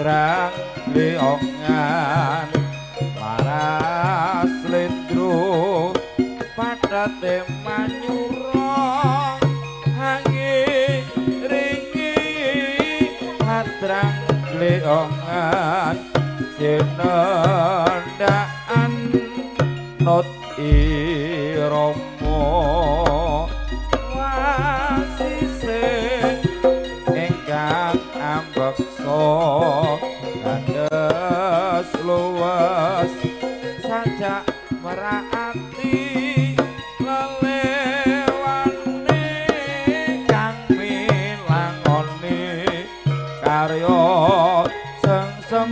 Ladrang Leongan laras lendro padate manyura hangi ringi ladrang Leongan sinendaan not irama wasise ingkang ambeksa kandes luwes sajak meraati lelewane kang milangoni karya sengsem.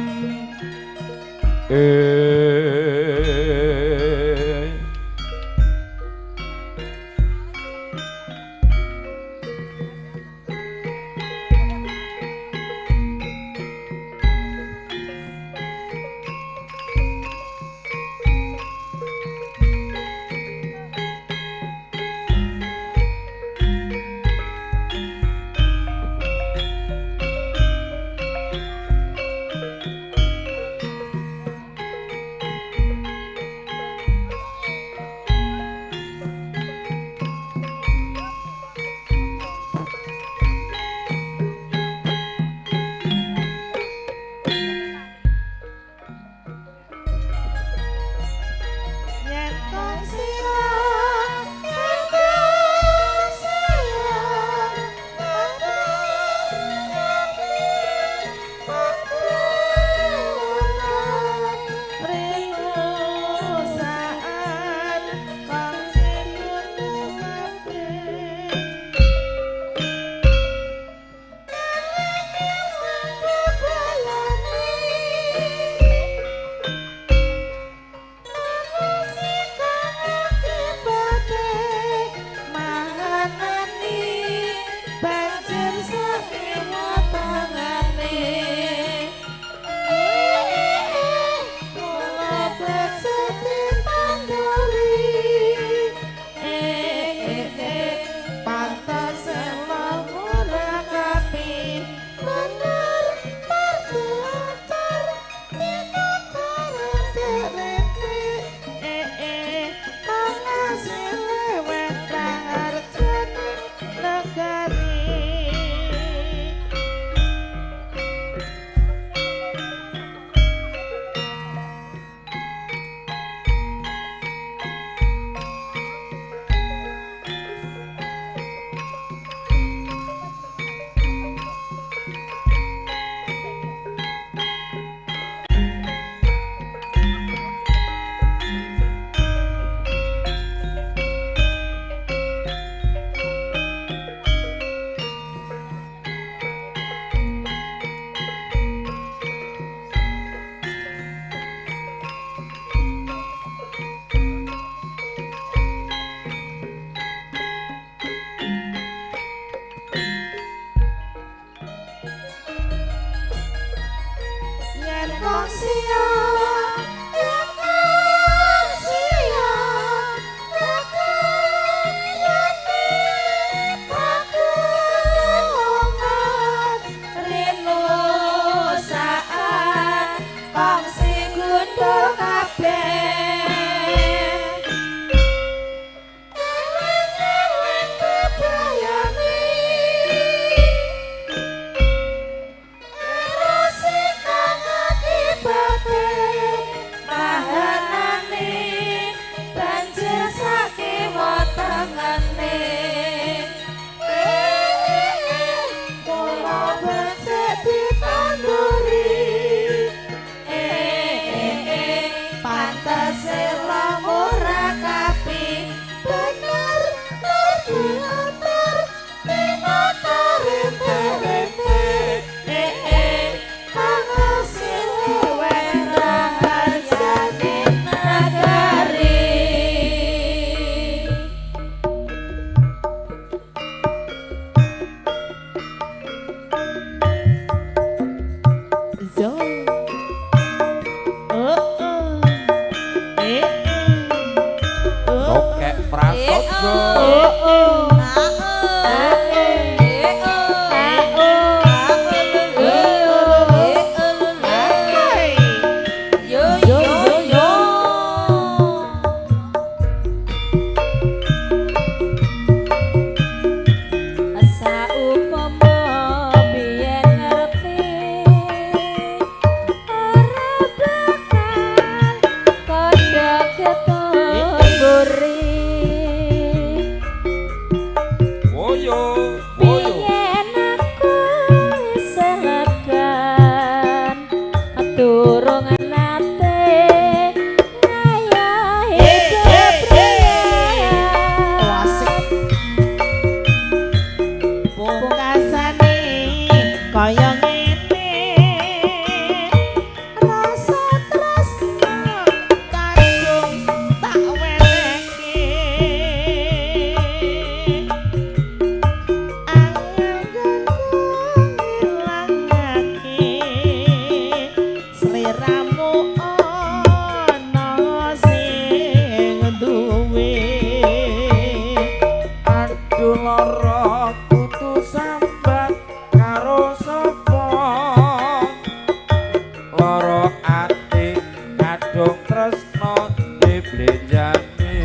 jane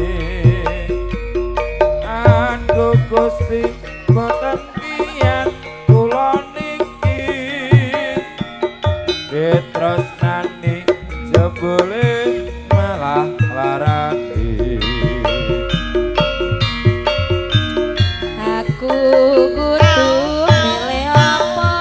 Aduh Gusti boten kiat kula niki ditresnani jebule malah larani. Aku kudu milih apa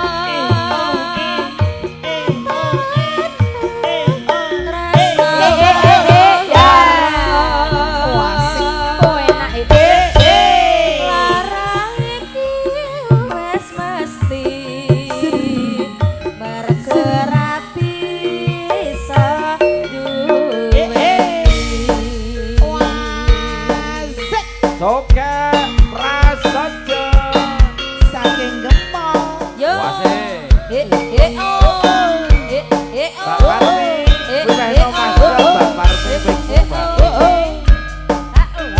Soka prasaja saking gempol. Yo. Wase. Oh. Pak Parmi, kuwi meh Mas Pak Parmi ping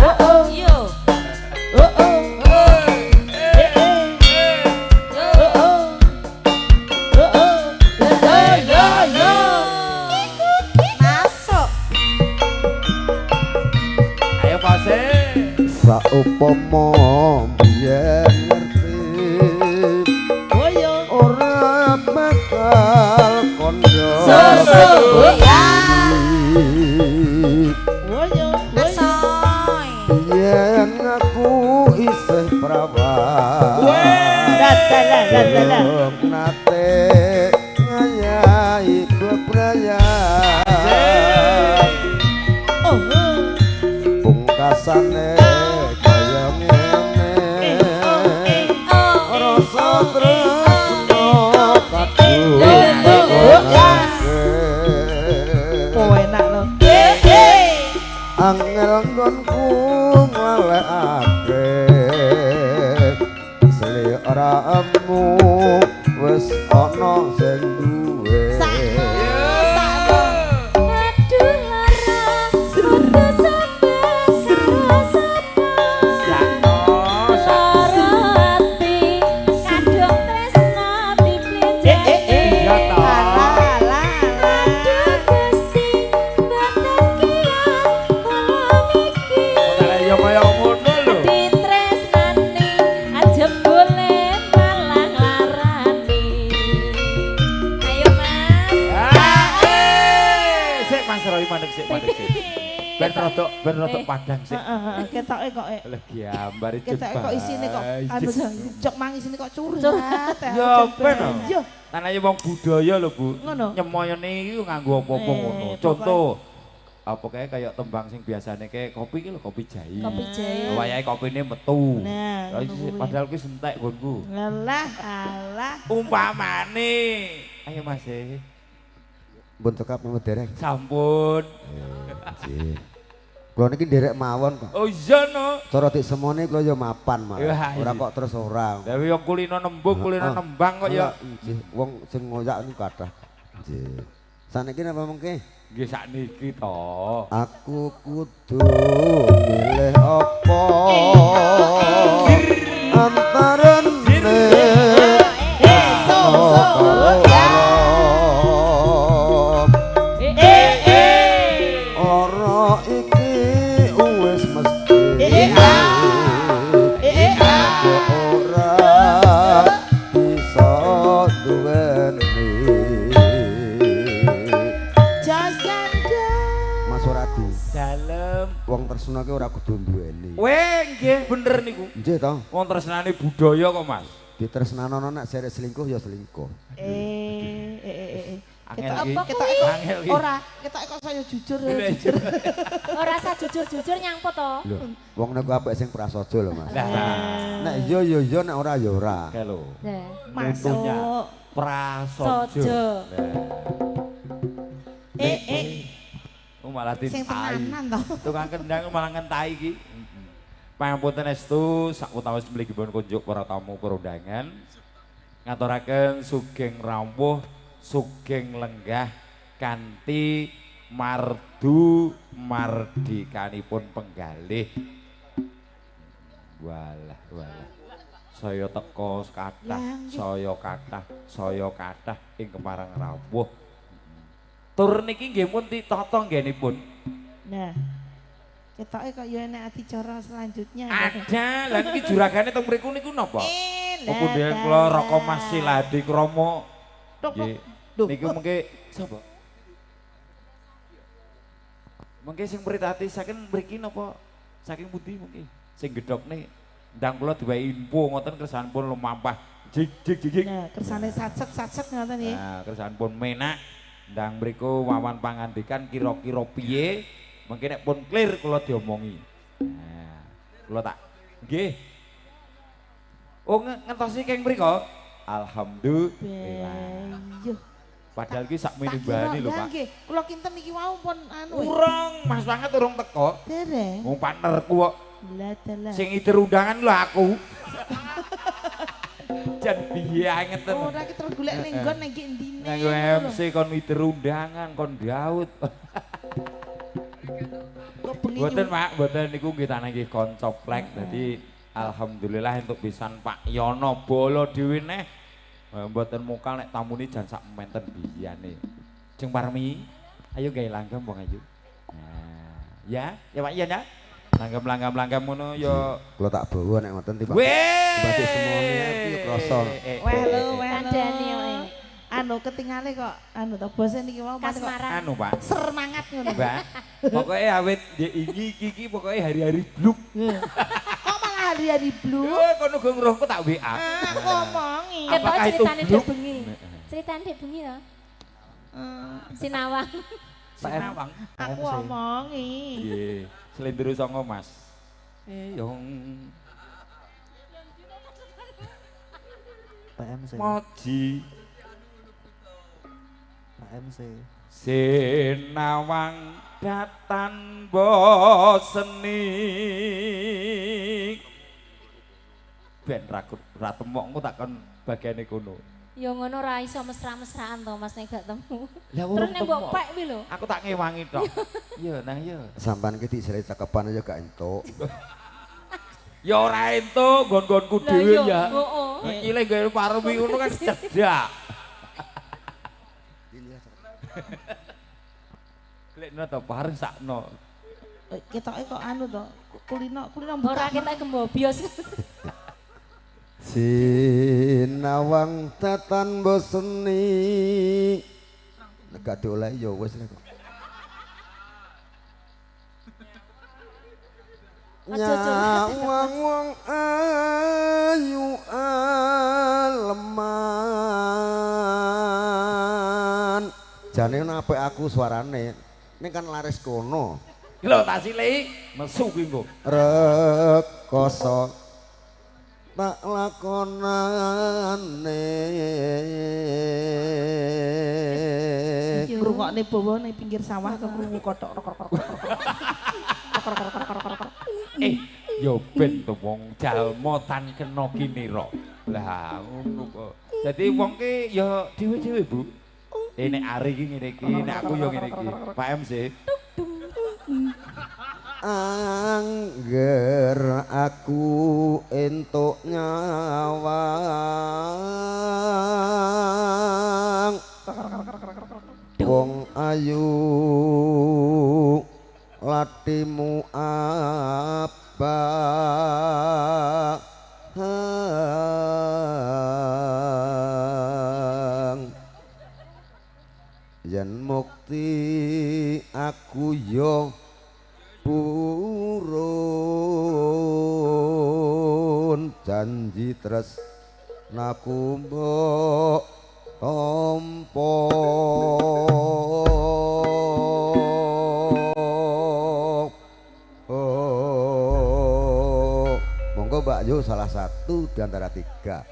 Oh. Yo. Oh oh. Eh eh. Yo. Oh oh. Oh. Yo yo yo. Masuk. Ayo pose. Saupama biyen ngerti Boyo. Ora bakal kondo Susu ya. Boyo. Boyo. Yen aku isih prawan Dadah. Nate ngayahi bebrayan Oh. Pungkasane kaya ngene rasa tresno kadung Oh enak lho. Angel nggonku nglalekake sliramu wis ana sing duwe. Aduh lara kudu sabar Sakno lara ati kadung tresno diplenjeni. Iya toh. Alah alah. Aduh Gusti boten kiat kula niki Kok ya kaya ngono lho. ditresnani ajebule malah nglarani. Ayo Mas. Ah, sik Mas Roy mandek sik mandek sik. Ben rodok padang sik. Heeh, ketoke kok Lah gambare ketoke kok isine kok anu jok mang isine kok curhat. Ya ben. Yo. Tanane wong budaya lho, Bu. Ngono. Nyemoyone iki nganggo apa-apa ngono. Contoh apa kae kaya tembang sing biasane kae kopi iki lho, kopi jahe. Kopi jahe. Wayahe kopine metu. Nah, Lah iki padahal kuwi sentek nggonku. Alah alah. Umpamane. Ayo Mas e. Mbun cekap napa dereng? Sampun. Nggih. Kula niki nderek mawon kok. Oh iya no. Cara dik semone kula ya mapan malah. Wah, Ora iya. kok terus ora. Lah ya kulino nembung, kulino nembang kok ya. Nggih, wong sing ngoyak niku kathah. Nggih. Saniki napa mengke? Nggih sakniki to. Aku kudu milih apa antarane ora iki wis mesti ora bisa duweni. Jos gandeng. Mas Radi, Dalem. wong tresna ki ora kudu duweni. Weh nggih bener niku. Nggih to. Wong tresnane budaya kok Mas. Ditresnanono nek serek selingkuh ya selingkuh. Eh. Angel iki. Ketoke kok Angel iki. ora, ketoke kok saya jujur ya, jujur. Ora usah jujur-jujur nyangpo to. Lho, wong niku apik sing prasaja lho Mas. Lah, Nek iya ya iya, nek ora ya ora. kae lho. Nah. Mutunya Masuk. prasaja. Sojo. Eh. Oh, malah Sing dintai. tenanan to. Tukang kendang malah ngentai iki. Pangapunten estu sawetawis mligipun kunjuk para tamu perundangan ngaturaken sugeng rawuh, sugeng lenggah kanthi mardu mardikanipun penggalih. Walah walah. Saya teka kathah, saya kathah, saya kathah ing kemarang rawuh. Tur niki nggih pun ditata nggenipun. Nah. Ketoke kok ya enek adicara selanjutnya. Ada, lha niki juragane teng mriku niku napa? Eh, Oh, pundhen kula Raka Mas Siladi Kromo. Nggih. Niku mengke sapa? Mengke sing mritati saking mriki napa saking pundi mengke? Sing gedhokne ndang kula diwehi info ngoten kersanipun lumampah. Jig jig jig jig. Nah, kersane satset-satset ngoten nggih. Nah, kersanipun menak ndang mriku wawan pangandikan kira-kira piye. Mengke nek pun clear kula diomongi. Nah, kula tak nggih. Oh, ngentosi keng mriko. Alhamdulillah. Iya. Padahal iki sak minimbane lho, Pak. Nggih, kula kinten iki wau pun anu. Urung, Mas banget urung teko. Dereng. Wong partnerku kok. Lah dalah. Sing idir undangan lho aku. Jan biye ngeten. Ora ki terus golek ning nggon ning endine. Nang MC kon idir undangan kon Daud. Mboten Pak, mboten niku nggih tanah nggih kanca plek. Dadi alhamdulillah entuk pisan Pak Yono bolo dhewe neh. Mboten mokal nek tamune jan sak menten biyane. Jeng Parmi, ayo gawe langgam wong ayu. Nah, ya, ya Pak Ian ya. Langgam-langgam-langgam ngono ya. Kula tak bawa nek ngoten timbang. Timbang semone iki ya krasa. Weh lho, weh lho. Kandhane wae. Anu ketingale kok anu to bose niki wau kok Kasmaran. Anu Pak. Sermangat ngono. Mbak. Pokoke awit ndek iki iki pokoke hari-hari bluk. Kok malah hari-hari bluk? Eh kono go ngerohku tak WA. Aku omongi. Ketok Apakah itu ceritane dek bluk? bengi. Ceritane dek bengi to. Sinawang. Sinawang. Aku omongi. Nggih, slendro songo Mas. Eyong. PMC. Moji. PMC. Sinawang datan boseni. Ben ra temok engko tak kon bagiane kono. Ya ngono ra iso mesra-mesraan to Mas nek gak temu. Lah Terus nek mbok pek kuwi lho. Aku tak ngewangi tok. Iya, nang iya. Sampan ki disele cakepan aja gak entuk. Ya ora entuk nggon-nggonku dhewe ya. Heeh. Iki lek gawe parmi ngono kan cedhak. Klekno to pareng sakno. Ketoke kok anu to, kulino kulino buka. Ora ketok gembobios. Sinawang tatan boseni. Nek gak diolehi ya wis lah kok. Nyawang wong ayu aleman. Jane apik aku suarane. Ning kan laris kono. Lho tak silih mesu kuwi engko. Rekoso tak lakonane. Ngrungokne bawa ning pinggir sawah kekrungu kothok rok rok rok. Yo ben to wong jalma tan kena kinira. Lah ngono kok. Dadi wong ki ya dhewe-dhewe, Bu. Nek Ari iki ngene iki, nek aku yo ngene iki. Pak MC. Angger aku entuk nyawang wong ayu latimu abang yen mukti aku yo purun janji tres naku mbok tampa. Oh, monggo Mbak Yu salah satu di antara tiga.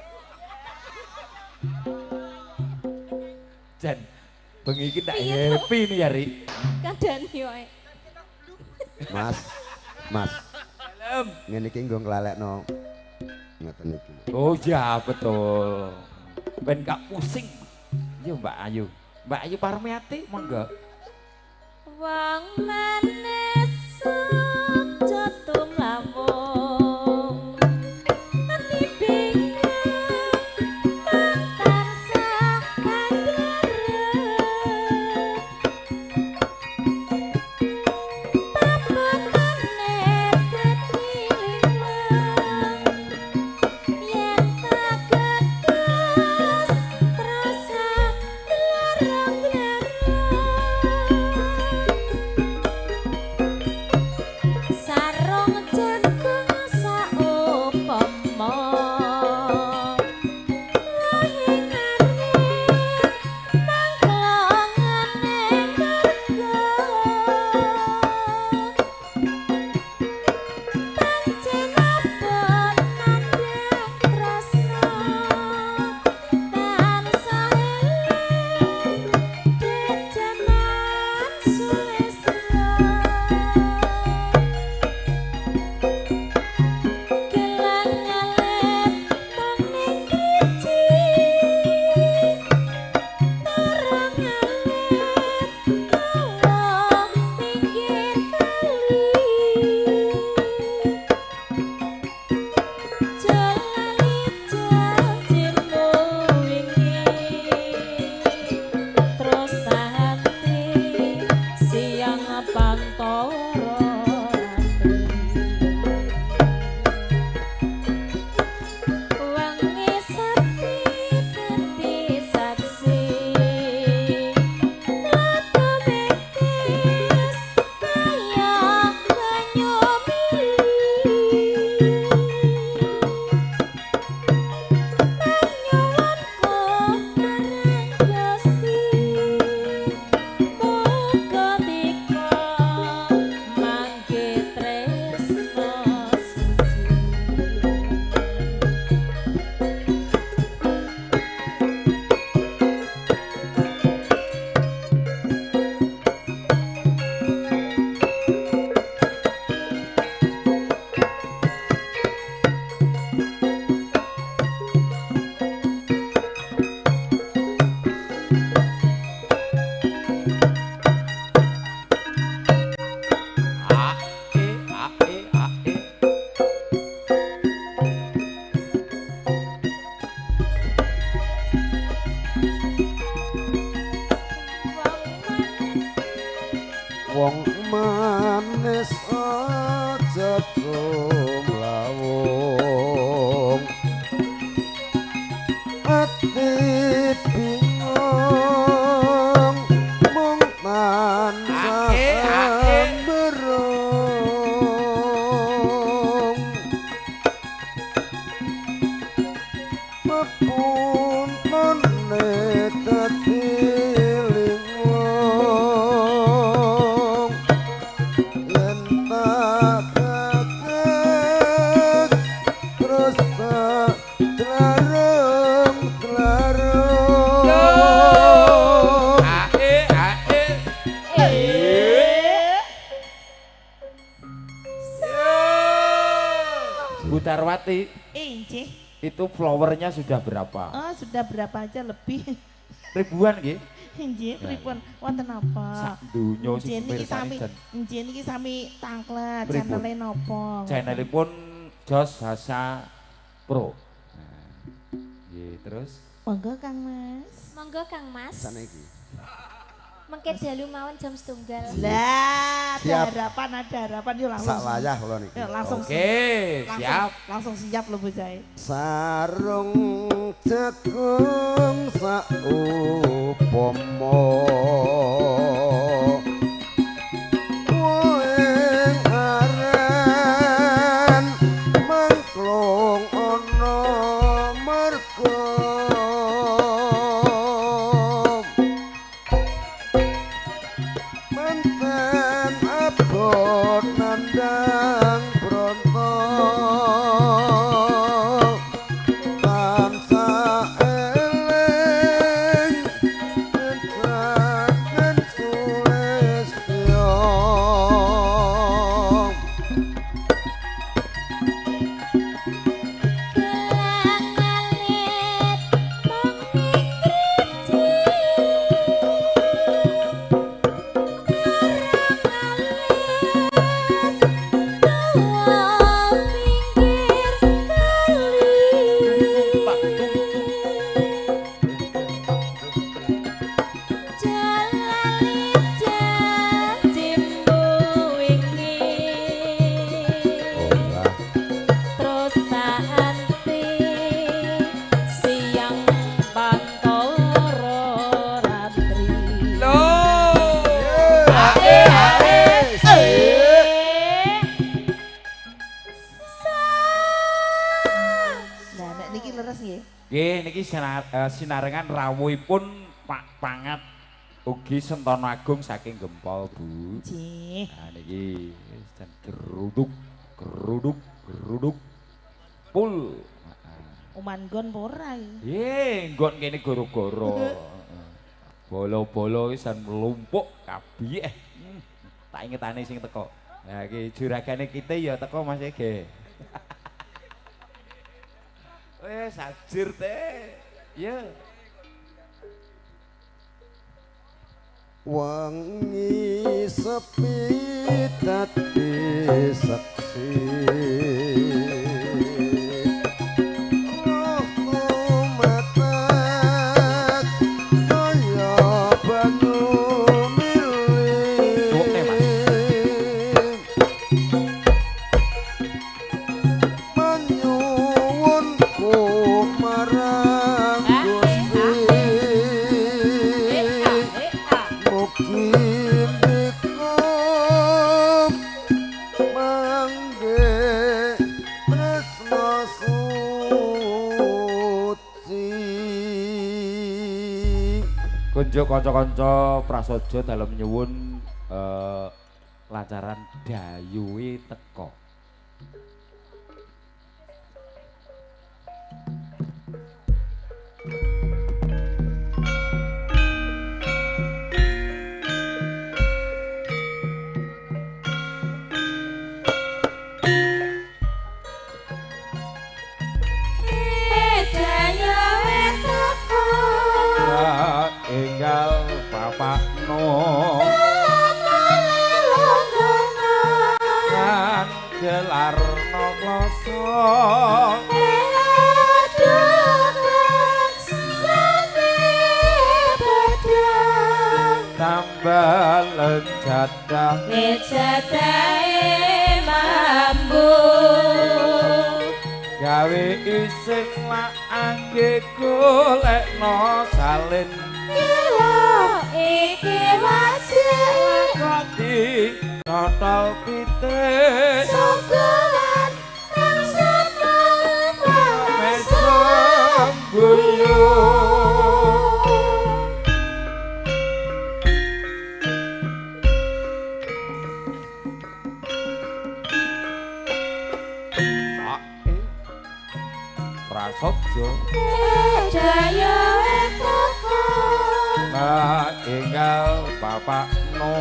Jan bengi iki tak happy nih ya Ri. Kandhane wae. Mas, Mas. Dalem. Ngene iki nggo nglalekno ngoten iki. Oh ya betul. Ben gak pusing. Yo Mbak Ayu. Mbak Ayu Parmiati monggo. Wong manis aja tumlawung. Jegum lawung ati bingung mung tansah berung pepuntune dadi linglung yen tak bagus terus tak tlarung tlarung. Ae ae. Bu Darwati, Injih. itu flowernya sudah berapa? Oh, sudah berapa aja lebih. Ribuan nggih? Injih, pripun wonten napa? Sak donya Injih sing niki mirsani sami, jan. injih niki sami tangklet Pripun? channele napa? Channelipun Jos Hasa Pro. Nah, nggih, terus Monggo Kang Mas. Monggo Kang Mas. Sana iki. Mengke dalu mawon jam setunggal. Lah, ada Siap. harapan, ada harapan yo langsung. Sak wayah kula niki. Yo, langsung. Oke, Langsung, siap. Langsung siap lho bocahe. Sarung jagung sak upama woeng aren mangklung ana merga menten abot nandang bronto tansah eling ngentraken sulistya. Gelang alit mung ning driji. Karang alit tuwa pinggir kali. Jalali janjimu wingi. Ora Terus tak anti siang pantoro ratri. Loh. Ae ae. Eh. Nah, nek niki leres nggih. Nggih, niki sinarengan rawuhipun Pak Pangat ugi Sentono Agung saking Gempol, Bu. Nggih. Nah niki jan geruduk, geruduk, geruduk. Pul. Uman gon apa ora iki? Nggih, nggon kene goro-goro. Bolo-bolo wis jan mlumpuk kabeh. Tak ingetane sing teko. Nah iki juragane kita ya teko Mas Ege. Wes sajir teh. Ya. Wengi sepi dadi seksi Rohku metes kaya banyu mili. Suwukne, Mas. Manyuwunku marang Gusti mugi ndika mangke tresna suci. Kunjo kanca-kanca prasaja dalem nyuwun lancaran dayuhe teka. Enggal bapakno lan gelarno kloso tambah lenjadah Ngejadae isin lakake golekno salin kilo iki wajik kok ditotol pitik sogolan kang seneng mesem guyu. Prasaja jaya teko enggal bapakno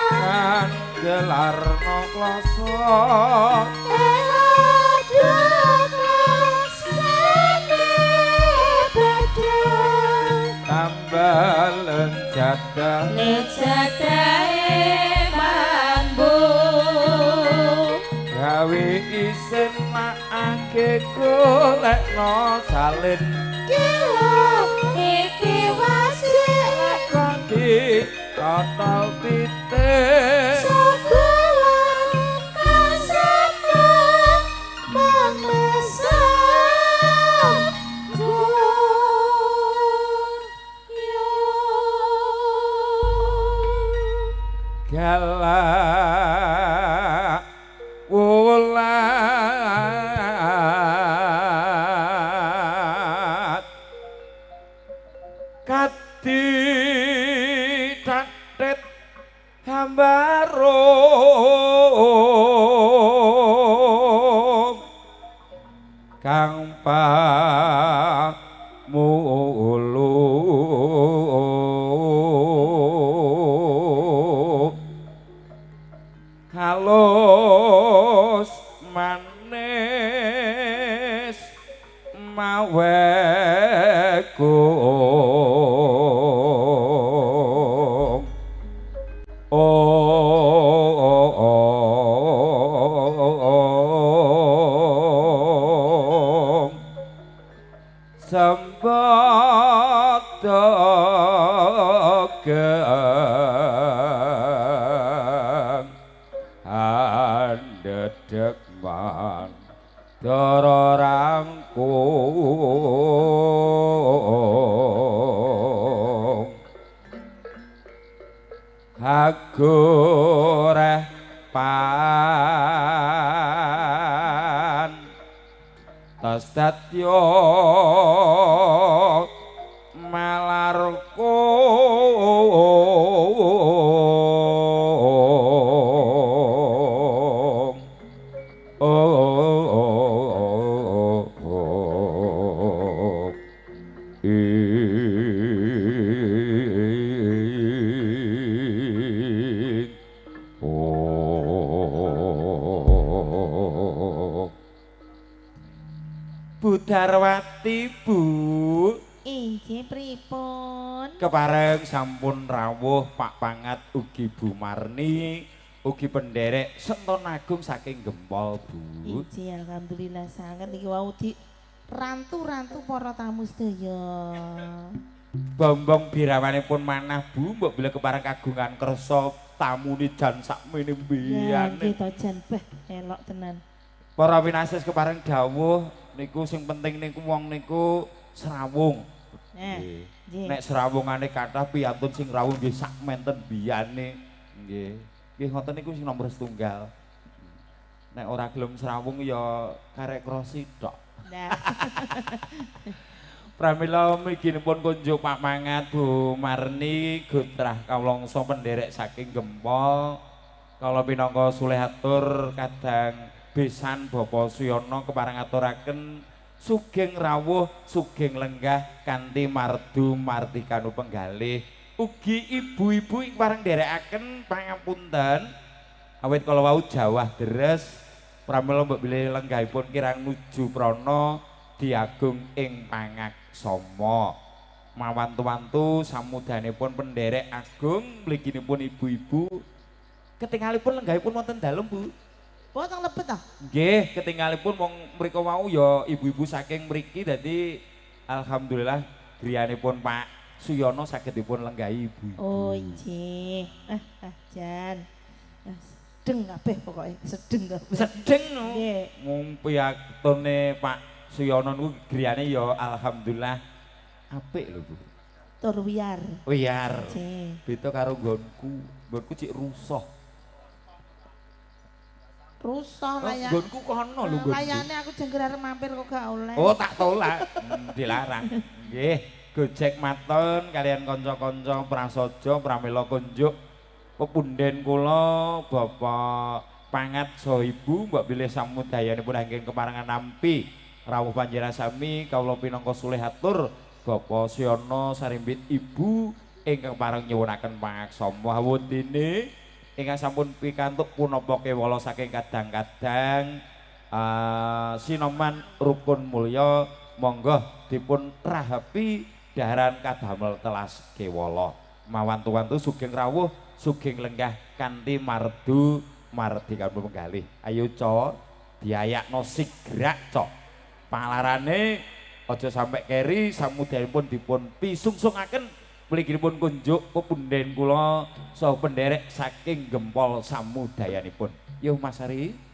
kan gelarno kloso tambah lenjadah lejadahe mambu gawe isin makake golekno salin kilo iki wajik kok totol pitik sogolan kang seneng mangmesem guyu galak wulat kadi tatet hambarung kang pamulung halus manis mawekung ong sembada geng andedek man dara rangkung hagoreh pan tas dadya malarkung Bu Darwati, Bu. Inggih pripun? Kepareng sampun rawuh Pak Pangat ugi Bu Marni, ugi penderek Senton Agung saking Gempol, Bu. Inggih alhamdulillah sanget niki wau di rantu-rantu para tamu sedaya. Bombong birawanipun manah, Bu, mbok bila kepareng kagungan kersa tamune jan sakmene mbiyane. Nggih to jan beh elok tenan. Para winasis kepareng dawuh niku sing penting niku wong niku srawung. Nggih. Nek srawungane kathah piyantun sing rawuh nggih sak menten biyane. Nggih. Nggih ngoten niku sing nomor setunggal. Nek ora gelem srawung ya karek krosi tok. Nah. Pramila mliginipun kunjuk Pak Mangat Bu Marni gotrah kawulangsa penderek saking Gempol. Kala pinangka sulehatur kadang besan Bapak Suyono kepareng aturaken sugeng rawuh sugeng lenggah kanthi mardu martikanu penggalih ugi ibu-ibu ing pareng nderekaken pangapunten awit kala wau jawah deres pramila mbok bilih lenggahipun kirang nuju prana diagung ing pangaksama mawantu-wantu samudanipun penderek agung mliginipun ibu-ibu ketingalipun lenggahipun wonten dalem, Bu. Wonten lebet ta? Nggih, ketingalipun wong mriku wau ya ibu-ibu saking mriki dadi alhamdulillah griyanipun Pak Suyono saged dipun lenggahi ibu-ibu. Oh, nggih. Ah, jan. Sedeng kabeh pokoke, sedeng kabeh. Sedeng no. Nggih. Mung piyantune Pak Suyono niku griyane ya alhamdulillah apik lho Bu. Tur wiyar. Wiyar. Nggih. Beda karo nggonku. Nggonku cik rusuh. Rusuh Oh, layak. nggonku kono lho nggonku. Layane aku jengger arep mampir kok gak oleh. Oh tak tolak, dilarang. Nggih, Gojek maton kalian kanca-kanca prasaja pramila kunjuk pepunden kula Bapak Pangat saha Ibu mbok bilih samudayanipun anggen keparengan nampi rawuh panjenengan sami kawula pinangka sulih atur Bapak Suyono sarimbit Ibu ingkang pareng nyuwunaken pangaksama awudene ingkang sampun pikantuk punapa kewala saking kadang-kadang sinoman rukun mulya monggo dipun rahapi daharan kadamel telas kewala mawantu-wantu sugeng rawuh sugeng lenggah kanthi mardu mardikan penggalih. Ayo cok diayakno sigrak cok palarane aja sampe keri samudayanipun dipun pisungsungaken mliginipun kunjuk pepunden kula saha penderek saking gempol samudayanipun. Yo Mas Ari.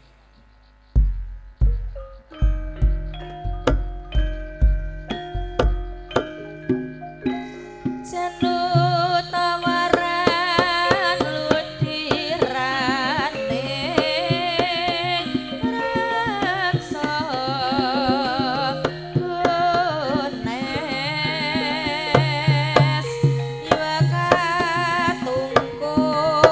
Tawaran ludirane reksa gunes iwaka tungkul.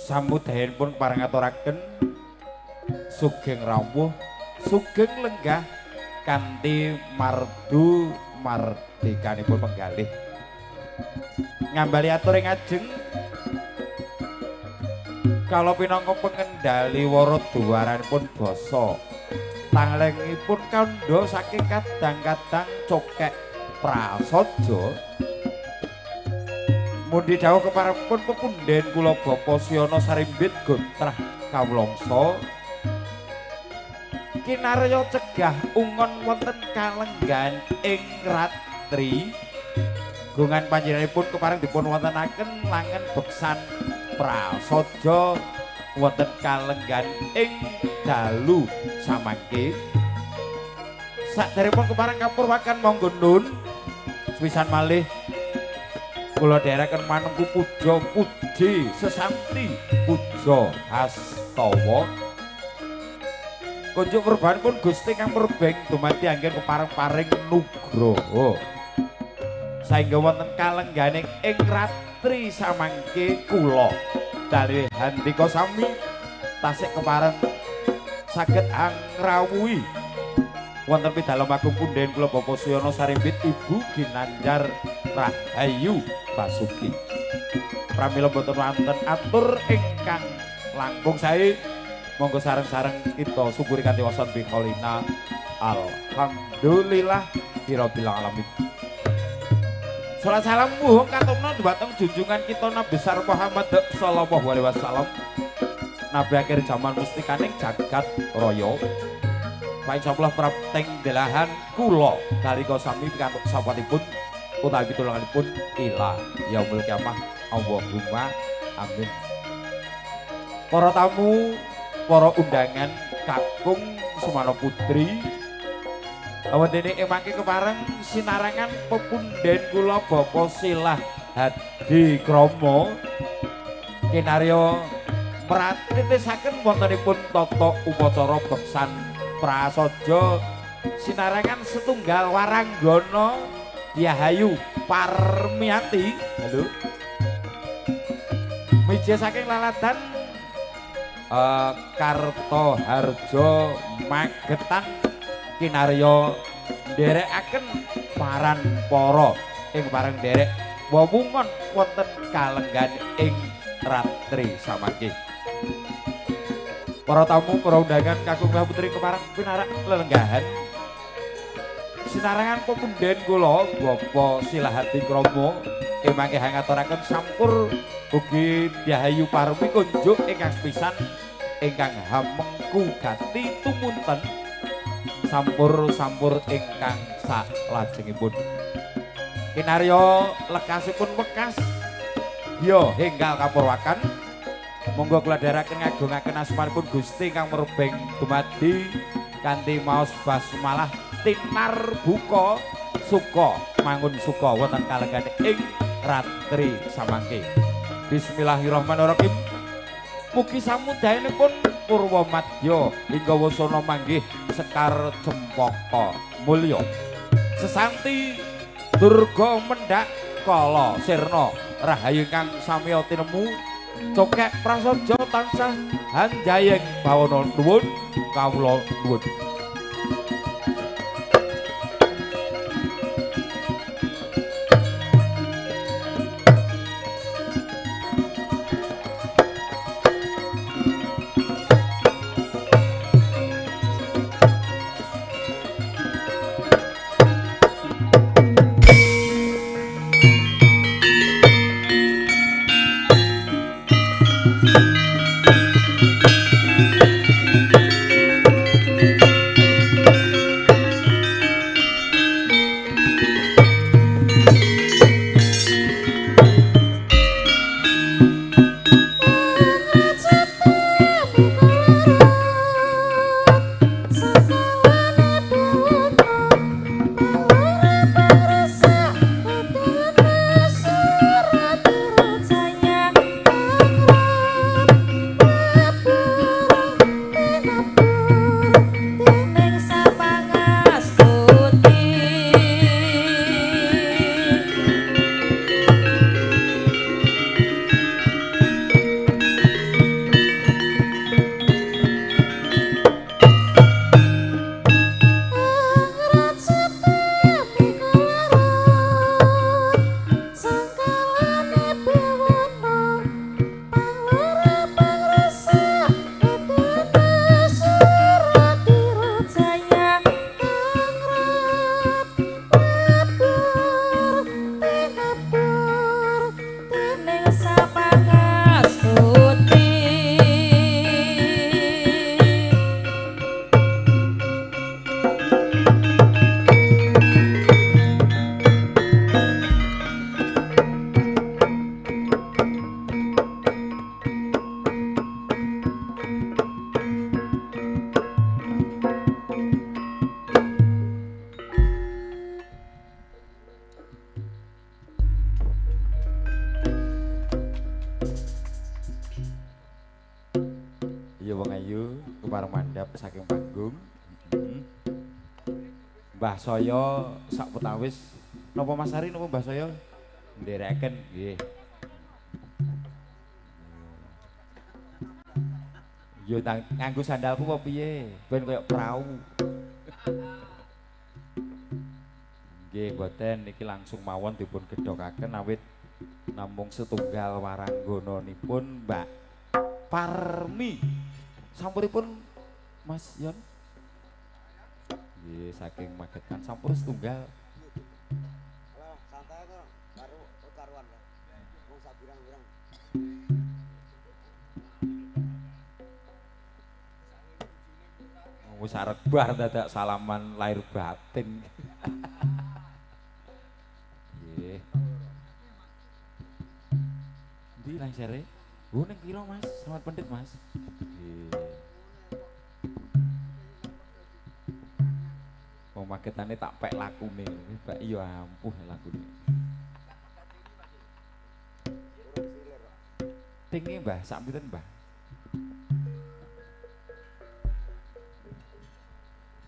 Samudayanipun kepareng ngaturaken sugeng rawuh, sugeng lenggah kanthi mardu mardikanipun penggalih. Ngambali atur ing ajeng kala pinangka pengendali wara duwaranipun basa tanglengipun kandha saking kadang-kadang cokek prasaja. Mundi dawuh keparengipun pepundhen kula Bapak Suyana Sarimbit Gontrah Kawulangsa kinarya cegah ungon wonten kalenggahan ing ratri. Gungan panjenenganipun kepareng dipun wontenaken langen beksan prasaja wonten kalenggahan ing dalu samangke. Saderepun kepareng kapurwakan monggo nun sepisan malih kula dherekaken manungku puja puji sesanti puja hastawa. Kunjuk purbanipun Gusti kang murbeng dumadi anggen kepareng paring nugroho saengga wonten kalengganing ing ratri samangke kula dalih handika sami tasik kepareng saged angrawuhi wonten pidalem agung punden kula Bapak Suyana Sarimbit Ibu Ginanjar Rahayu Basuki. Pramila boten wonten atur ingkang langkung sae, monggo sareng-sareng kita syukuri kanthi wasan bikholina. Alhamdulillah birabbil alamin. Salat salam muhung katumna dhumateng junjungan kita Nabi besar Muhammad sallallahu alaihi wasallam, nabi akhir zaman mustikaning jagat raya. Fa insyaallah prapteng delahan kula dalika sami pikantuk sapatipun utawi pitulunganipun ila yaumul kiamah. Allahumma amin. Para tamu, para undangan kakung Sumana Putri, awentene ing mangke kepareng sinarangan pepunden kula Bapak Silah Hadi Kromo kinarya mratitisaken wontenipun tata upacara beksan prasaja sinarangan setunggal waranggana Diahayu Parmiati. Halo. Miji saking laladan Kartoharjo Magetan kinarya nderekaken paran para ing pareng nderek wewungon wonten kalenggan ing ratri samangke. Para tamu, para undangan kakung putri kepareng pinarak lelenggahan sinarangan pepunden kula Bapak Silahati Kromo ing mangke hangaturaken sampur ugi Diahayu Parmi kunjuk ingkang sepisan ingkang hamengku gati tumunten sampur-sampur ingkang salajengipun. Kinarya lekasipun wekas ya henggal kapurwakan. Monggo kula dherekaken ngagungaken asmanipun Gusti kang murbeng dumadi kanthi maos basmalah tinar buka suka mangun suka wonten kalenggan ing ratri samangke. Bismillahirrahmanirrahim. Mugi samudayanipun purwa madya hingga wasana manggih sekar cempaka mulya. Sesanti durga mendhak kala sirna rahayu ingkang samiya tinemu cokek prasaja tansah hanjayeng bawana nuwun kawula nuwun. Iya wong ayu kepareng mandhap saking panggung. Mbah Saya sak petawis napa Mas Ari napa Mbah Saya nderekaken nggih. Yo nganggo sandalku apa piye? Ben koyo prau. Nggih mboten niki langsung mawon dipun gedhokaken awit namung setunggal waranggonanipun Mbak Parmi. Sampuripun Mas Yon. Nggih saking Magetan sampur setunggal. Santai kok karo karuan. Wong sak pirang-pirang. Wis arek bar dadak salaman lahir batin. Nggih. Ndi langsere? Oh ning kira Mas, selamat pendhet Mas. Nggih. Wong Magetane tak pek lakune. Pek ya ampuh lakune. Tinge Mbah, sak pinten Mbah?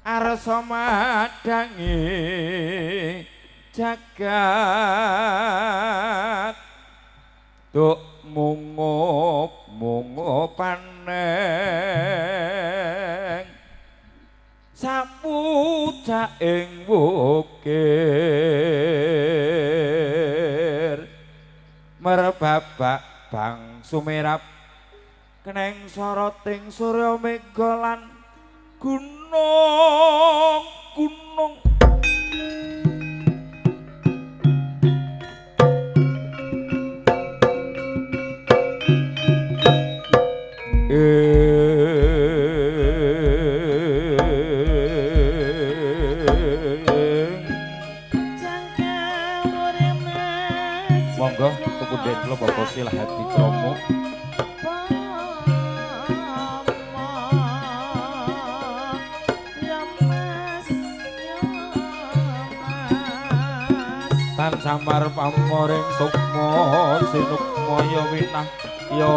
Arsa madangi jagat duk mungup mungupaneng sapucaing wukir merbabak bang sumerap keneng soroting surya mega lan gunung gunung. Monggo pepundhen kula Bapak Silahati Kromo. Tan samar pamoring sukma sinukmaya winah ya.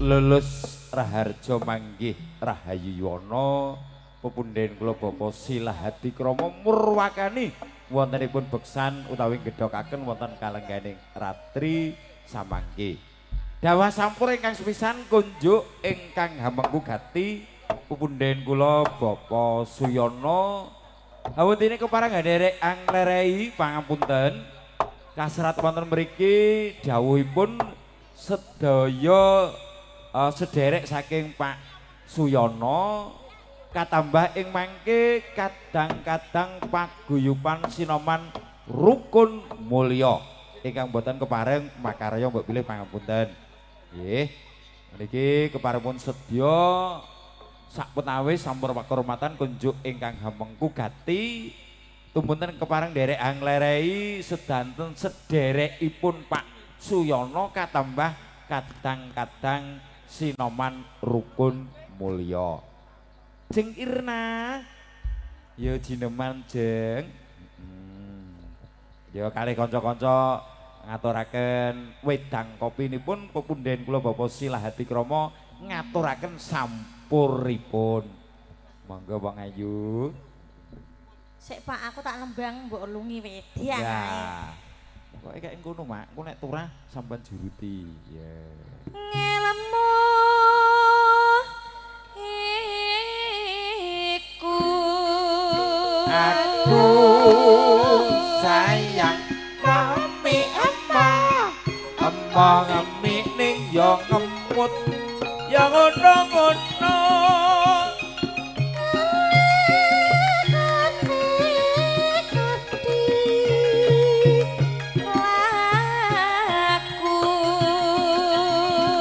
Lulus Raharjo manggih Rahayu Yuwono pepundhen kula Bapak Silahati Kromo murwakani wontenipun beksan utawi gedhokaken wonten kalengganing ratri samangke. Dawah sampur ingkang sepisan kunjuk ingkang hamengku gati pepundhen kula Bapak Suyono. Awutine kepareng nderek anglerei pangapunten kasrat wonten mriki dawuhipun sedaya sederek saking Pak Suyono katambah ing mangke kadang-kadang paguyuban sinoman rukun mulya ingkang boten kepareng makarya mbok bilih pangapunten. Nggih. Niki keparipun sedya sakpetawis sampun pakurmatan kunjuk ingkang hamengku gati tumunten kepareng nderek anglerei sedanten sederekipun Pak Suyono katambah kadang-kadang sinoman rukun mulya. Jeng Irna ya jineman jeng. Ya kalih kanca-kanca ngaturaken wedang kopinipun pepunden kula Bapak Silahati Kromo ngaturaken sampuripun. Monggo Bang Ayu. Sik Pak, aku tak nembang mbok lungi wedang ya. Ae. Pokoke kaya ngono Mak, engko nek turah sampean juruti. Ya. Ngelemu iku aku sayang mami ema ema ngemi ning yo ngemut ya ngono-ngono.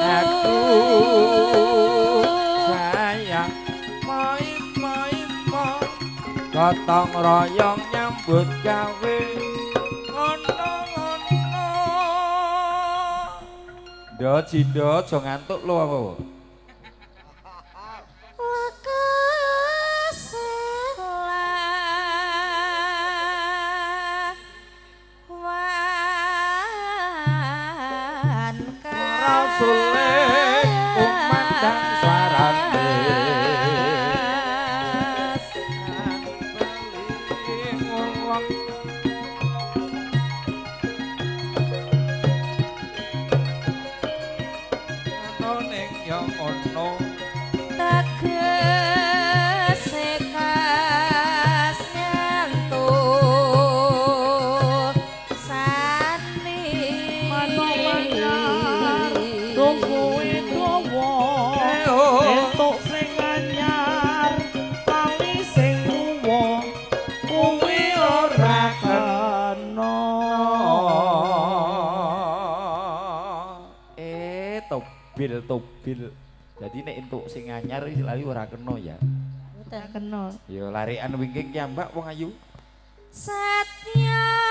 Aku sayang moi moi mo gotong royong nyambut gawe ngono-ngono. Ndo jindo aja ngantuk lho apa. Rasule kumandang suarane ngono ning ya ngono tegese kas nyentuh sani Tungguwe dawa entuk sing anyar tali sing tuwa kuwi ora kena. Tobil tobil. Jadi nek entuk sing anyar iki lali ora kena ya. Ora kena. Ya larikan wingking ki mbak wong ayu. Satya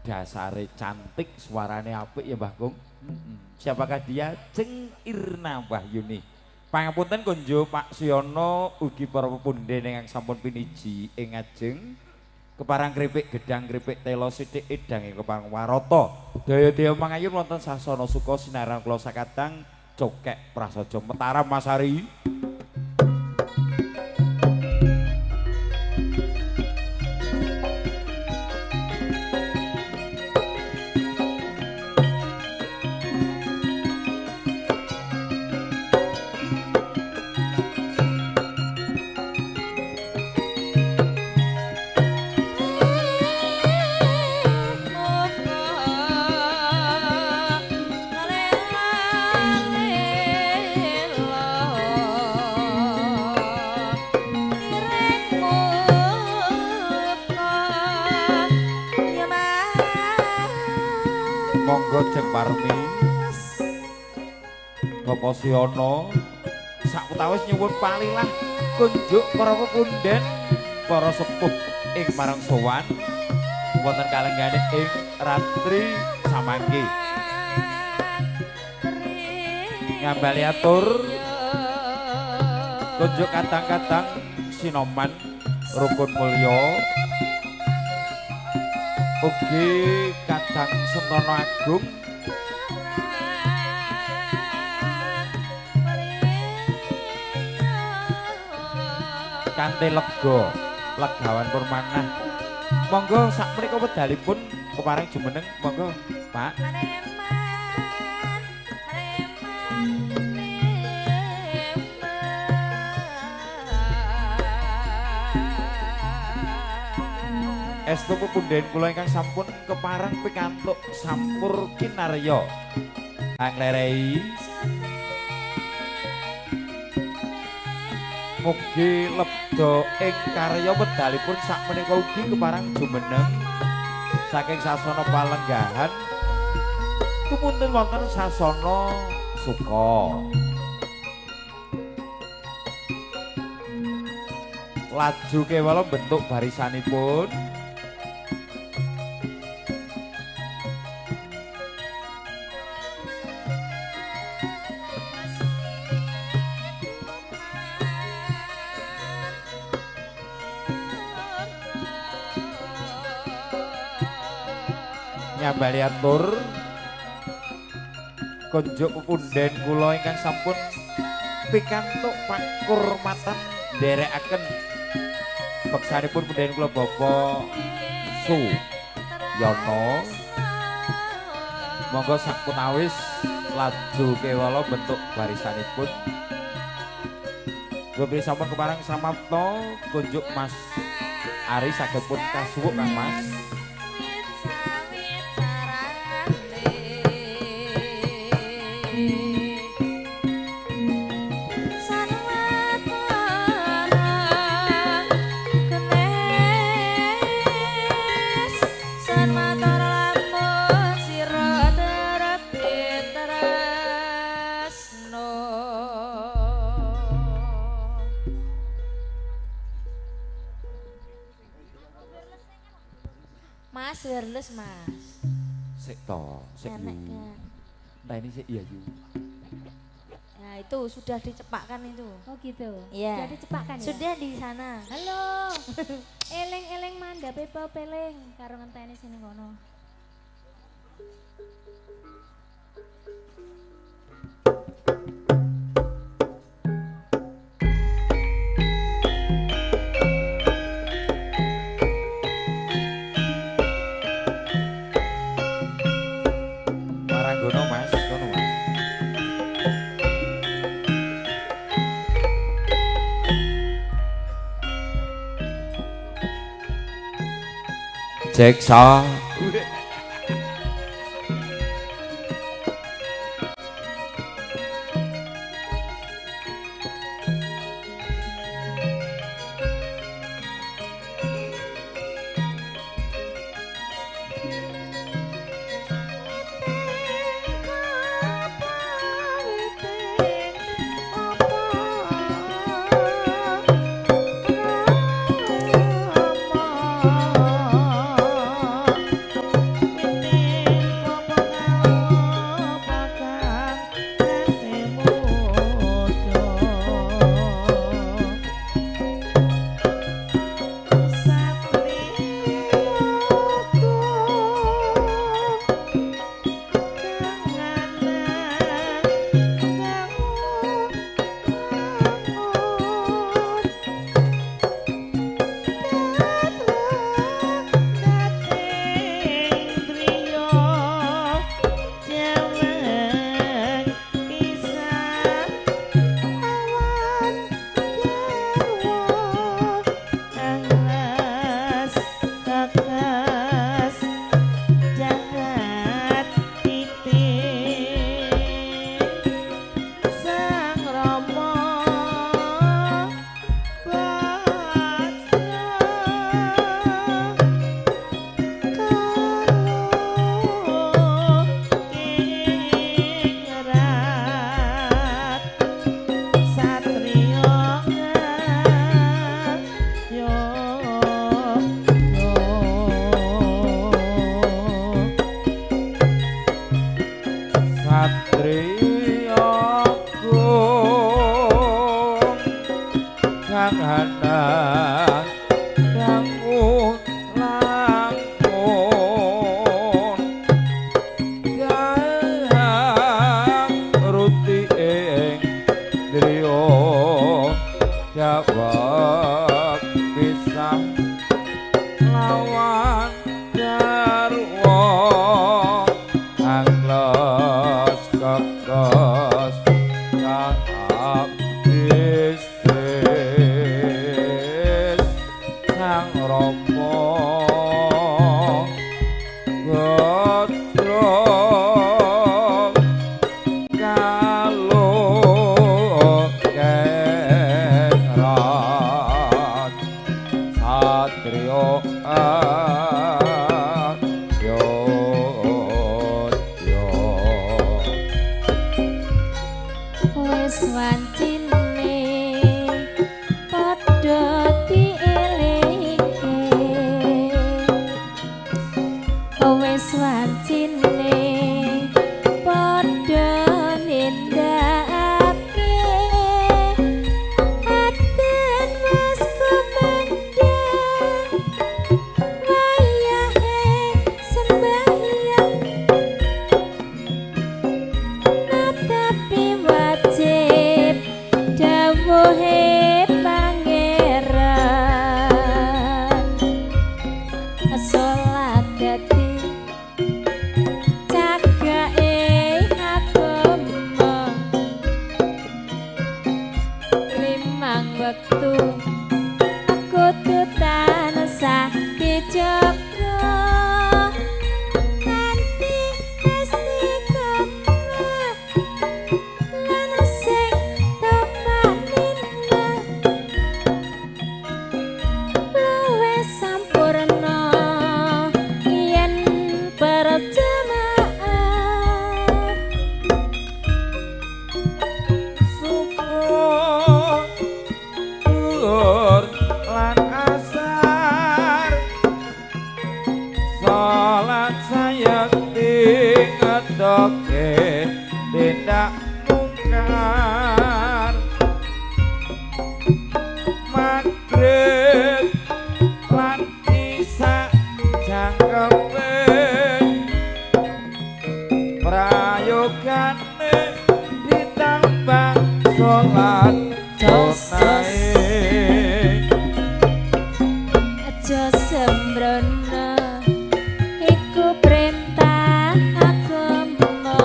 Dasare cantik, suarane apik ya Mbah Kung. Siapakah dia? Jeng Irna Wahyuni. Pangapunten konjo Pak Suyono ugi para pepunden ingkang sampun piniji ing ngajeng keparang kripik gedang kripik telo sithik edang ing keparang warata. Daya-daya mangayun wonten sasana suka sinaran kula sakadang cokek prasaja Mataram Masari. Monggo Jeng Parmi Bapak Suyono sakwetawis nyuwun palilah kunjuk para pepunden para sepuh ing marang sowan wonten kalenggane ing ratri samangke ngambali atur kunjuk kadang-kadang sinoman rukun mulya ugi kadang Sentono Agung kanthi lega legawan purmanah. Monggo sakmenika wedalipun kepareng jumeneng monggo Pak. Estu pepundhen kula ingkang sampun kepareng pikantuk sampur kinarya. Anglerei mugi lebda ing karya wedalipun sakmenika ugi kepareng jumeneng saking sasana palenggahan tumunten wonten sasana suka. Laju kewala bentuk barisanipun. Nyambali atur konjuk pepunden kula ingkang sampun pikantuk pakurmatan nderekaken beksanipun punden kula Bapak Su Yono. Monggo sakpunawis laju kewala bentuk barisanipun. Kula sampun kepareng samapta kunjuk Mas Ari saged pun kasuwuk Kang Mas. Mas, wireless mas. Sik to, sik yu. Nah ini sik iya yu. Nah itu sudah dicepakkan itu. Oh gitu. Iya. Sudah dicepakkan ya? Sudah di sana. Halo. Eleng-eleng mandhape peleng karo ngenteni sini kono. Maranggono Mas, kono Mas. Cek sa. Kekes kang abis. Wancine padha dielingke, wis wancine padha nindakake, aten wis kumandhang wayahe sembahyang, netapi wajib dawuhe pangeran, salat dadi cagake agama, limang wektu kudu tansah dijaga kanthi istiqomah lan sing tumaninah luwih sampurna yen berjamaah. Syukur lan asar, salat sayekti ngetoke tindak mungkar, magrib lan isya jangkepe prayogane ditambah salat Jos, jos. sunahe. Aja sembrono iku perintah agama,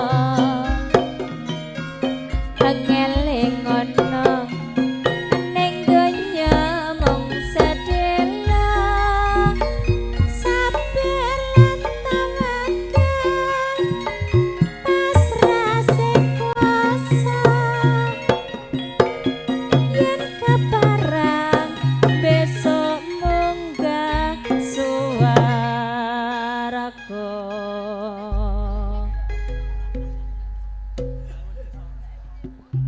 ngelingono ning donya mung sedhela, sabar lan tawakal pasrah sing kuasa, yen keparang besok munggah suwaraga.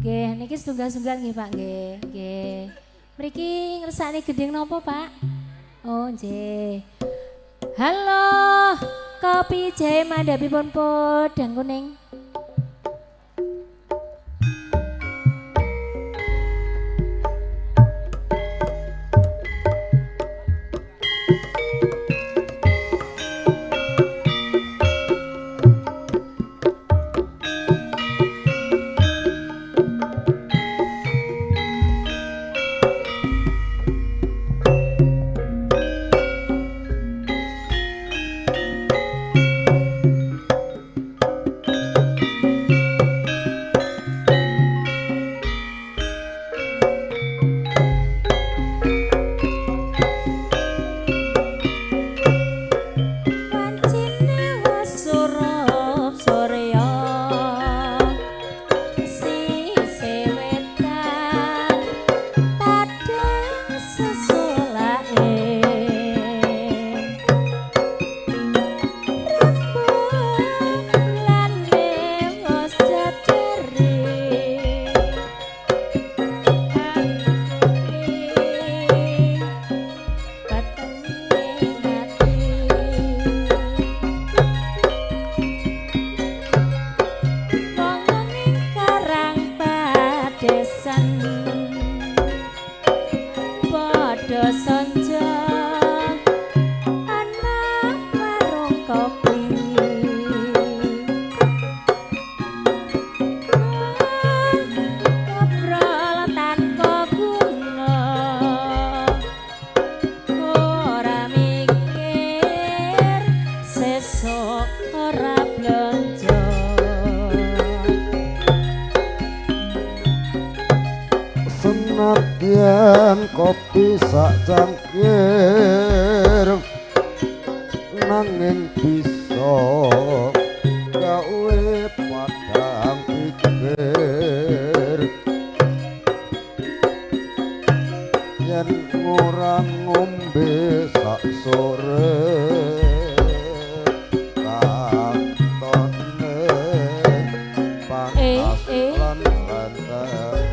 Nggih, niki setunggal-setunggal nggih Pak nggih. Nggih. Mriki ngersakne gending napa Pak? Oh, nggih. Halo, kopi jahe mandhapipun podang kuning. Wancine wis surup surya, sisih wetan padhang sesolake, rembulan wis jadari, petenge ati. Wong ing karang padesan padha sonjo ana warung kopi, ngobrol tanpa guna, ora mikir sesuk ora blonjo. Senadyan kopi sak cangkir nanging bisa gawe padang pikir, yen ora ngombe sak sore katone Eh, panas eh. lan lentene.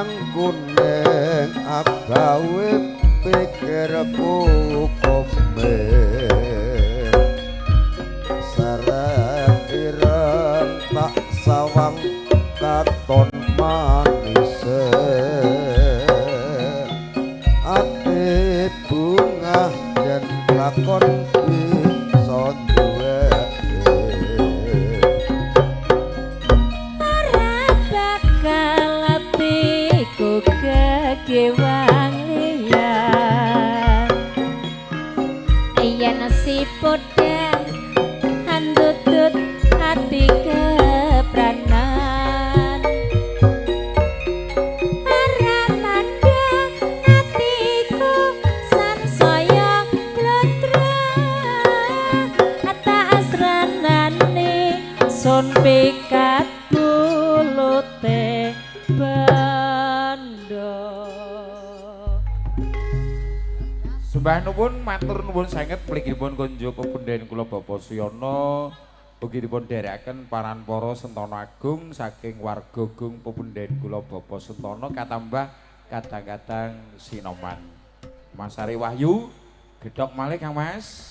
Kembang kuning agawe pikirku komen seret ireng tak sawang katon manise ati bungah yen lakon bisa duwe. Ora bakal atiku kegewang liya yen si podang andutut ati kepranan ora mandang atiku sansaya glodra ata asranane sun pikat bulute bandha. Sembah nuwun matur nuwun sanget mligipun kunjuk pepundhen kula Bapak Suyono ugi dipun dherekaken paran para Sentana Agung saking warga Gung pepundhen kula Bapak Sentana katambah kadang-kadang sinoman. Mas Ari Wahyu gedhok malih Kang Mas.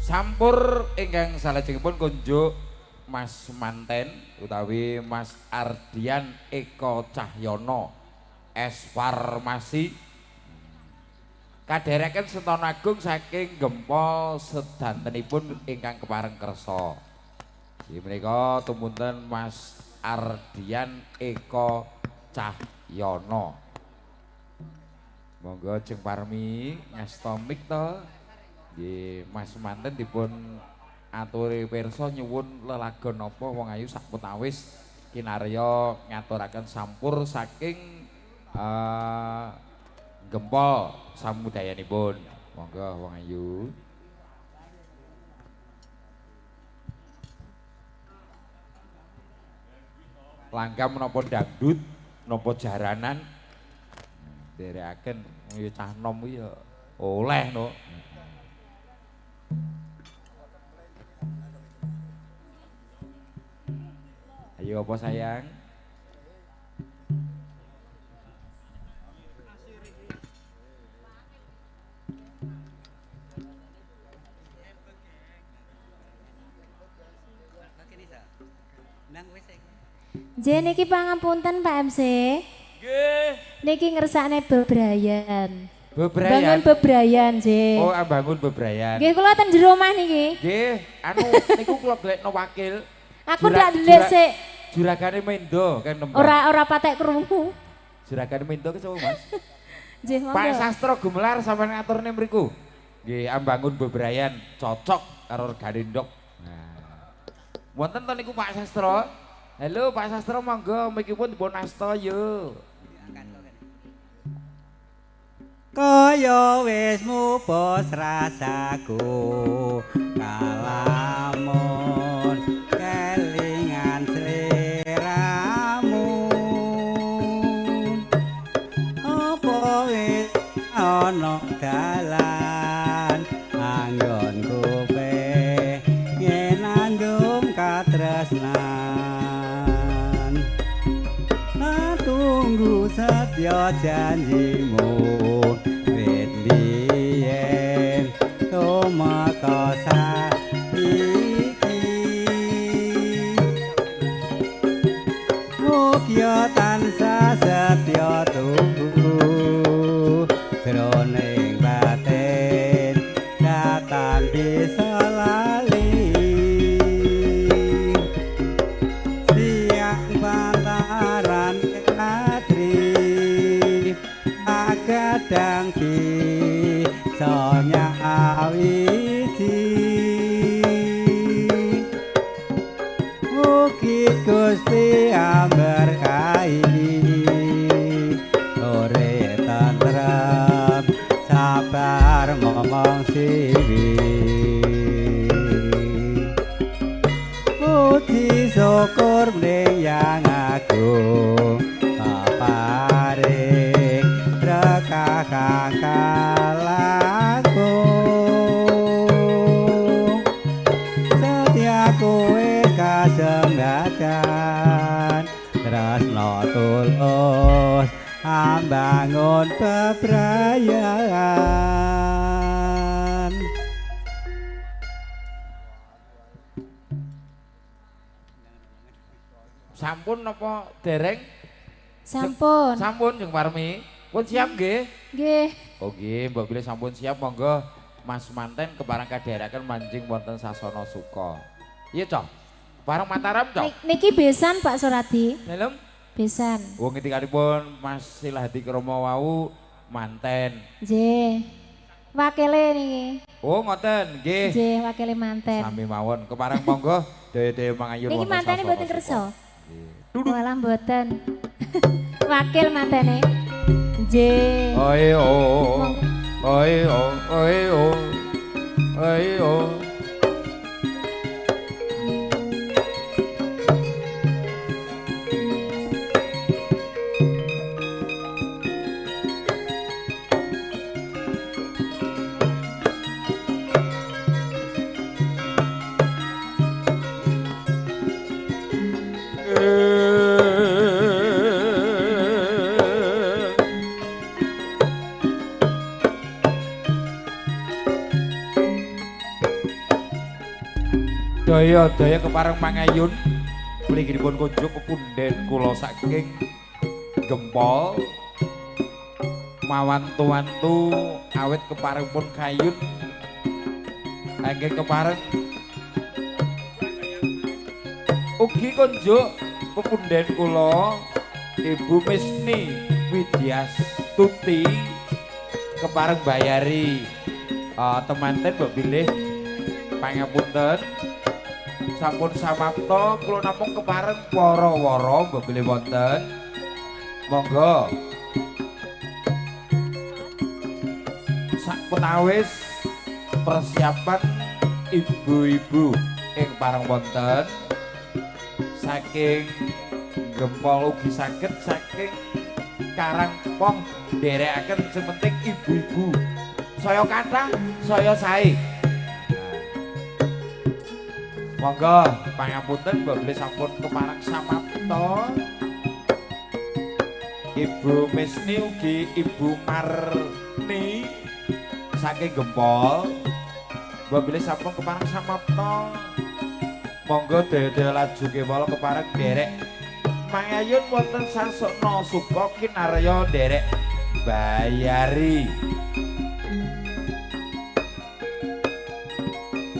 Sampur ingkang salajengipun kunjuk Mas Manten utawi Mas Ardian Eko Cahyono S Farmasi kadherekaken Sentana Agung saking Gempol sedantenipun ingkang kepareng kersa. Inggih menika tumunten Mas Ardian Eko Cahyono. Monggo jeng parmi ngasta mik to. Nggih, Mas Manten dipun aturi pirsa nyuwun lelagon napa wong ayu sakputawis kinarya ngaturaken sampur saking Gempol samudayanipun. Monggo wong ayu. Langgam menapa dangdut, napa jaranan. Nderekaken ya cah nom kuwi ya oleh no. Ayo apa sayang? Nggih niki pangapunten Pak MC. Nggih. Niki ngersakne bebrayan. Bebrayan. Bangun bebrayan, nggih. Oh, bangun bebrayan. Nggih, kula ten jero omah niki. Nggih, anu niku kula golekno wakil. Aku ndak ndelik sik. Juragane mendo kan nembang. Ora patek krungu. Juragane mendo ki sapa, Mas? Nggih, monggo. Pak Sastro Gumelar sampean ngaturne mriku. Nggih, ambangun bebrayan cocok karo regane ndok. Nah. Wonten to niku Pak Sastro? Halo Pak Sastro, monggo mikipun dipun asta yo. Kaya wis mubos rasaku kalamun kelingan sliramu. Apa wis ana dalan anggonku pengen nandung katresnan. Tunggu setya janjimu wit biyen tumeka saiki. Mugia tansah setya tunggu jroning batin datan bisa lali. Siang pantaran adri agadang bisa nyawiji. Mugi Gusti amberkahi ore tentrem sabar momong siwi. Puji syukur ning Yang Agung paparing berkah kang kalangkung. Setia kowe kasembadan tresno tulus ambangun bebrayan. Sampun napa dereng? Sampun. Sampun Jeng Parmi. Pun siap nggih? Nggih. Oh nggih, mbok bilih sampun siap monggo Mas Manten kepareng kadherekaken manjing wonten sasana suka. Iya, Cok. Pareng Mataram, Cok. Niki besan Pak Suradi. Dalem? Besan. Wong ngendikanipun Mas Silahadi Kromo wau manten. Nggih. Wakile niki. Oh, ngoten nggih. Nggih, wakile manten. Sami mawon kepareng monggo daya-daya mangayur niki wonten sasana. Niki mantene mboten kersa. Nggih. Walah mboten. Wakil mantene. Nggih. Oi oh. Oi oh, oi oh. Oi oh. Daya-daya kepareng mangayun mliginipun kunjuk pepunden kula saking Gempol mawantu-wantu awit kepareng pun kayun anggen kepareng ugi kunjuk pepunden kula Ibu Misni Widyastuti kepareng bayari temanten mbok bilih pangapunten sampun samapta kula namung kepareng para wara mbok bilih wonten monggo sakpetawis persiapan ibu-ibu ing pareng wonten saking Gempol ugi saged saking Karangpong nderekaken sing penting ibu-ibu saya kathah saya sae. Monggo pangapunten mbok bilih sampun kepareng samapta. Ibu Misni ugi Ibu Marni saking Gempol mbok bilih sampun kepareng samapta. Monggo daya-daya laju kewala kepareng nderek mangayun wonten sasana suka kinarya nderek Bayari.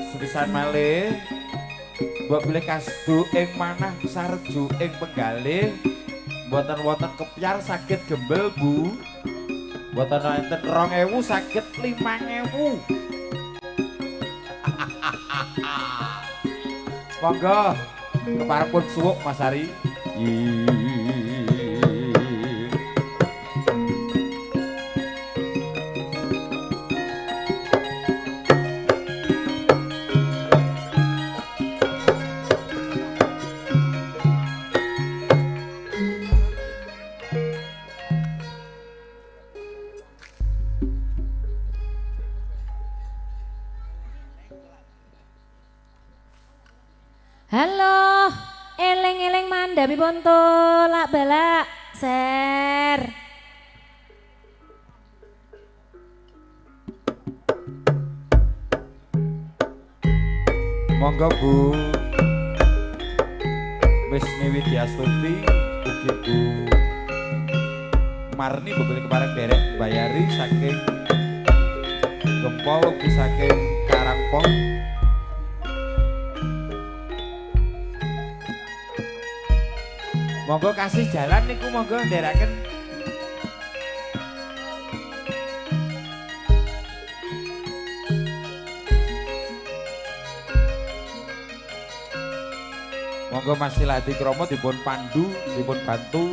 Sepisan malih mbok bilih kasdu ing manah sarju ing penggalih mboten wonten kepyar saged gembel Bu. Mboten wonten 2000 saged 5000. Monggo kepareng pun suwuk Mas Ari. Halo, eling-eling mandhapipun tolak balak, ser. Monggo Bu Wisni Widyastuti ugi Bu Marni bebele kepareng derek bayari saking Gempol ugi saking Karangpong. Monggo kasih jalan niku monggo nderekaken. Monggo Mas Siladi Kromo dipun pandu, dipun bantu.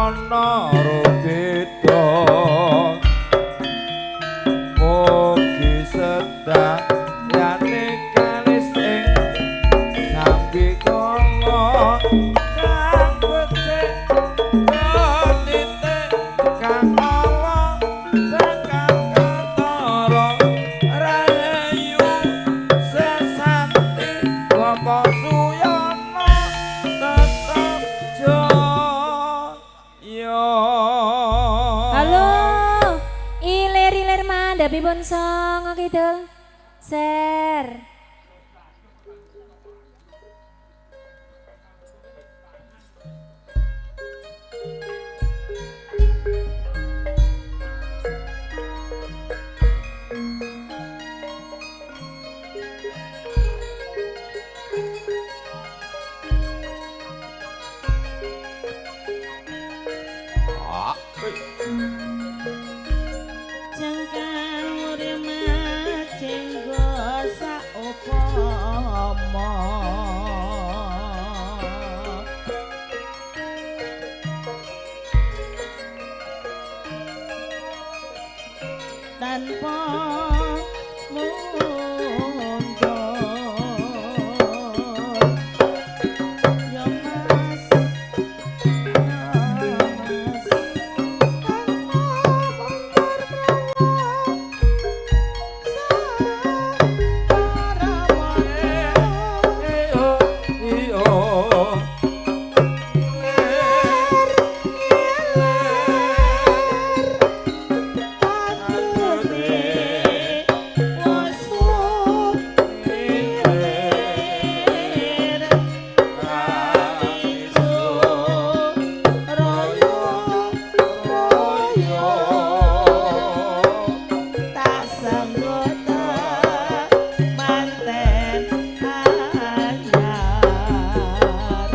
ana rubeda mugi sedayane kalis ing sambikala kang becik kanite kang ala bakal ketara rahayu sesanti Bapak Suyono tetep jaya. Halo. Ilir-ilir mandhapipun Songo Kidul. Ser. Jengkang mrima jenggo saupama tanpa mundur ya Mas, ya Mas, tanpa mundur tak sanggup manten anyar.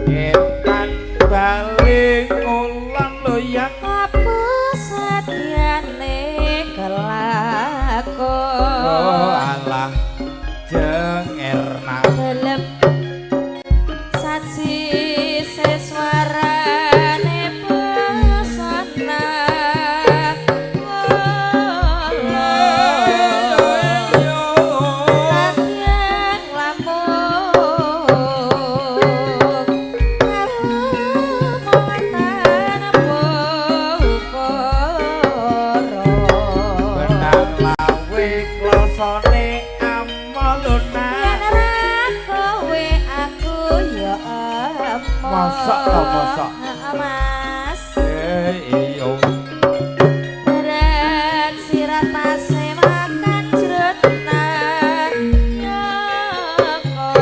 Etan bali ulan loyang Apa sadyane kelakon oh alah jengerna Gelem saji seswarane pesona. Latihan lampung kalumantan bukoro. Benang lawe klosone amaluna. Yen ra kowe aku ya apa. Mosok to, mosok. Heeh, Mas. Iyo. Berat siratase makan jrotna ya kok.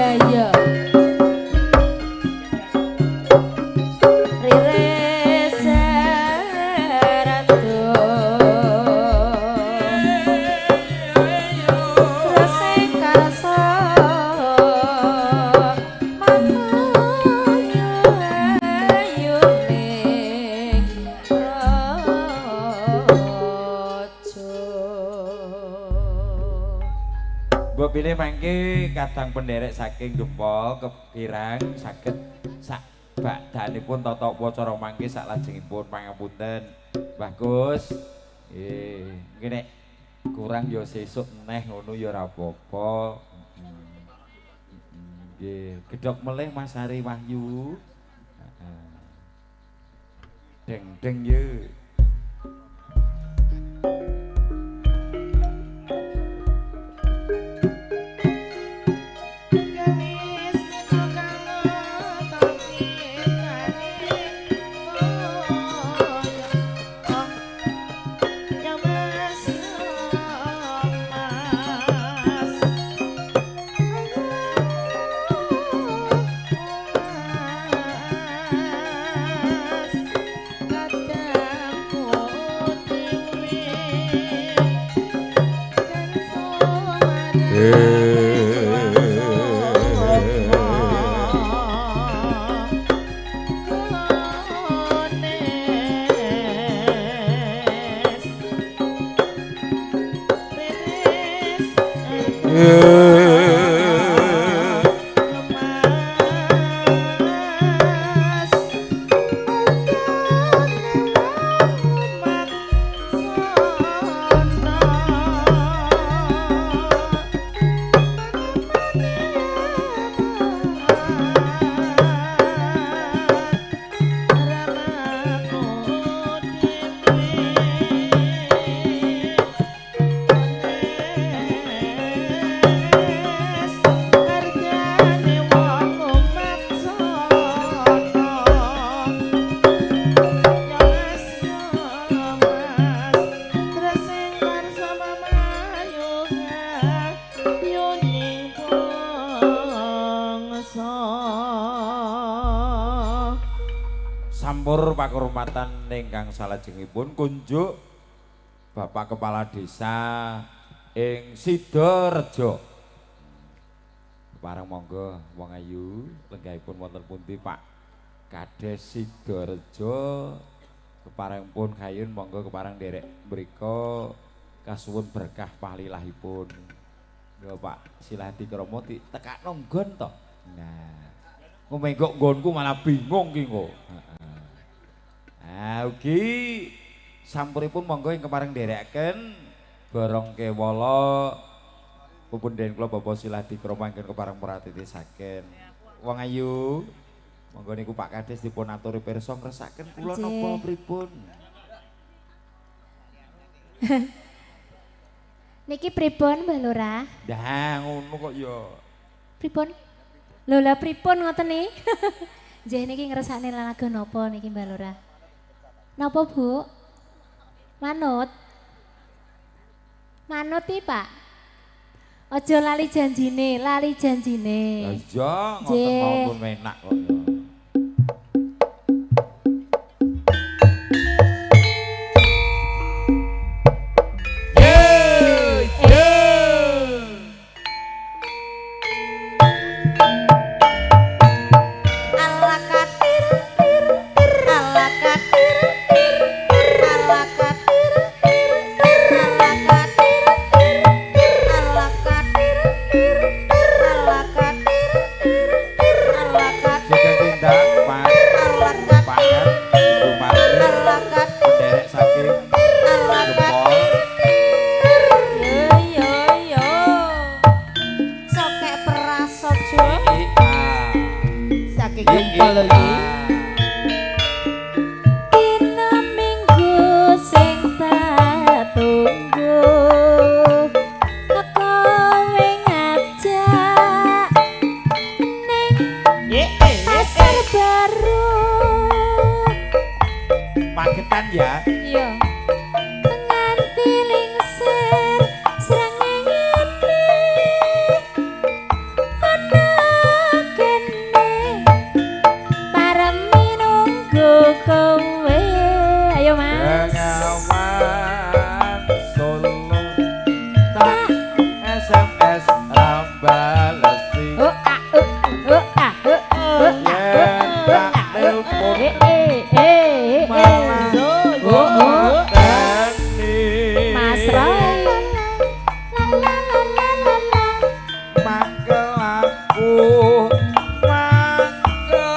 Lah iya. Rire seratu. Rasa karsa mamayu ayu ning raja. Mbok pilih mangke kadang penderek saking Gempol kepirang saged sak bakdanipun tata upacara mangke saklajengipun pangapunten. Mbah Gus. Nggih, nggih nek kurang ya sesuk neh ngono ya ora apa-apa. Nggih, gedhok melih Mas Ari Wahyu. Heeh. Deng-deng ye. Garis tukang tapi ya mas mas kadang putih Sampur pakurmatan ingkang salajengipun kunjuk Bapak Kepala Desa ing Sidorejo. Parang monggo wong ayu lenggahipun wonten pundi Pak Kades Sidorejo. Kepareng pun kayun monggo kepareng nderek mriku kasuwun berkah palilahipun. Yo Pak Siladi Kromo ditekakno nggon to. Nah, engko menggok nggonku malah bingung ki engko. Ah ugi sampuripun monggo ing kepareng nderekaken borong kewala pupunden kula Bapak Siladi Kromo ingkang kepareng meratitisaken. Wong ayu monggo niku Pak Kades dipun aturi pirsa ngresaken kula napa pripun. Niki pripun Mbah Lurah? Dah ngono kok ya. Pripun? Lho lah pripun ngoten niki? Nggih niki ngrasakne lelagon napa niki Mbah Lurah? Napa Bu? Manut? Manut iki Pak? Aja lali janjine, lali janjine. Lah iya ngoten mawon enak kok ya. Magetan ya. Iya. Nganti lingsir srengenge ana Aku mangga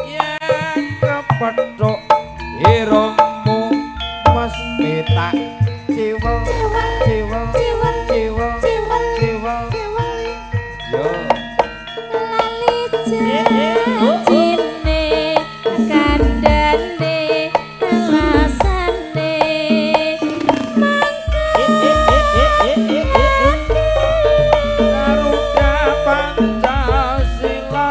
yen kepethuk irungmu mesti tak ciwel ciwel ciwel ciwel ciwel. Yo lali janjine kandhane alasane Garuda Pancasila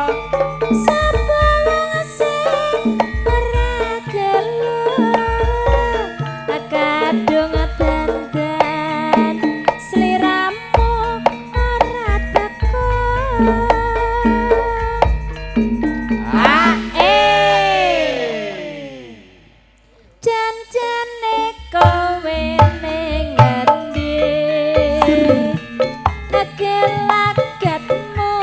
sapa wong sing ora gelo kadung dandan sliramu ora teko. Janjane kowe ning ngendi gelagatmu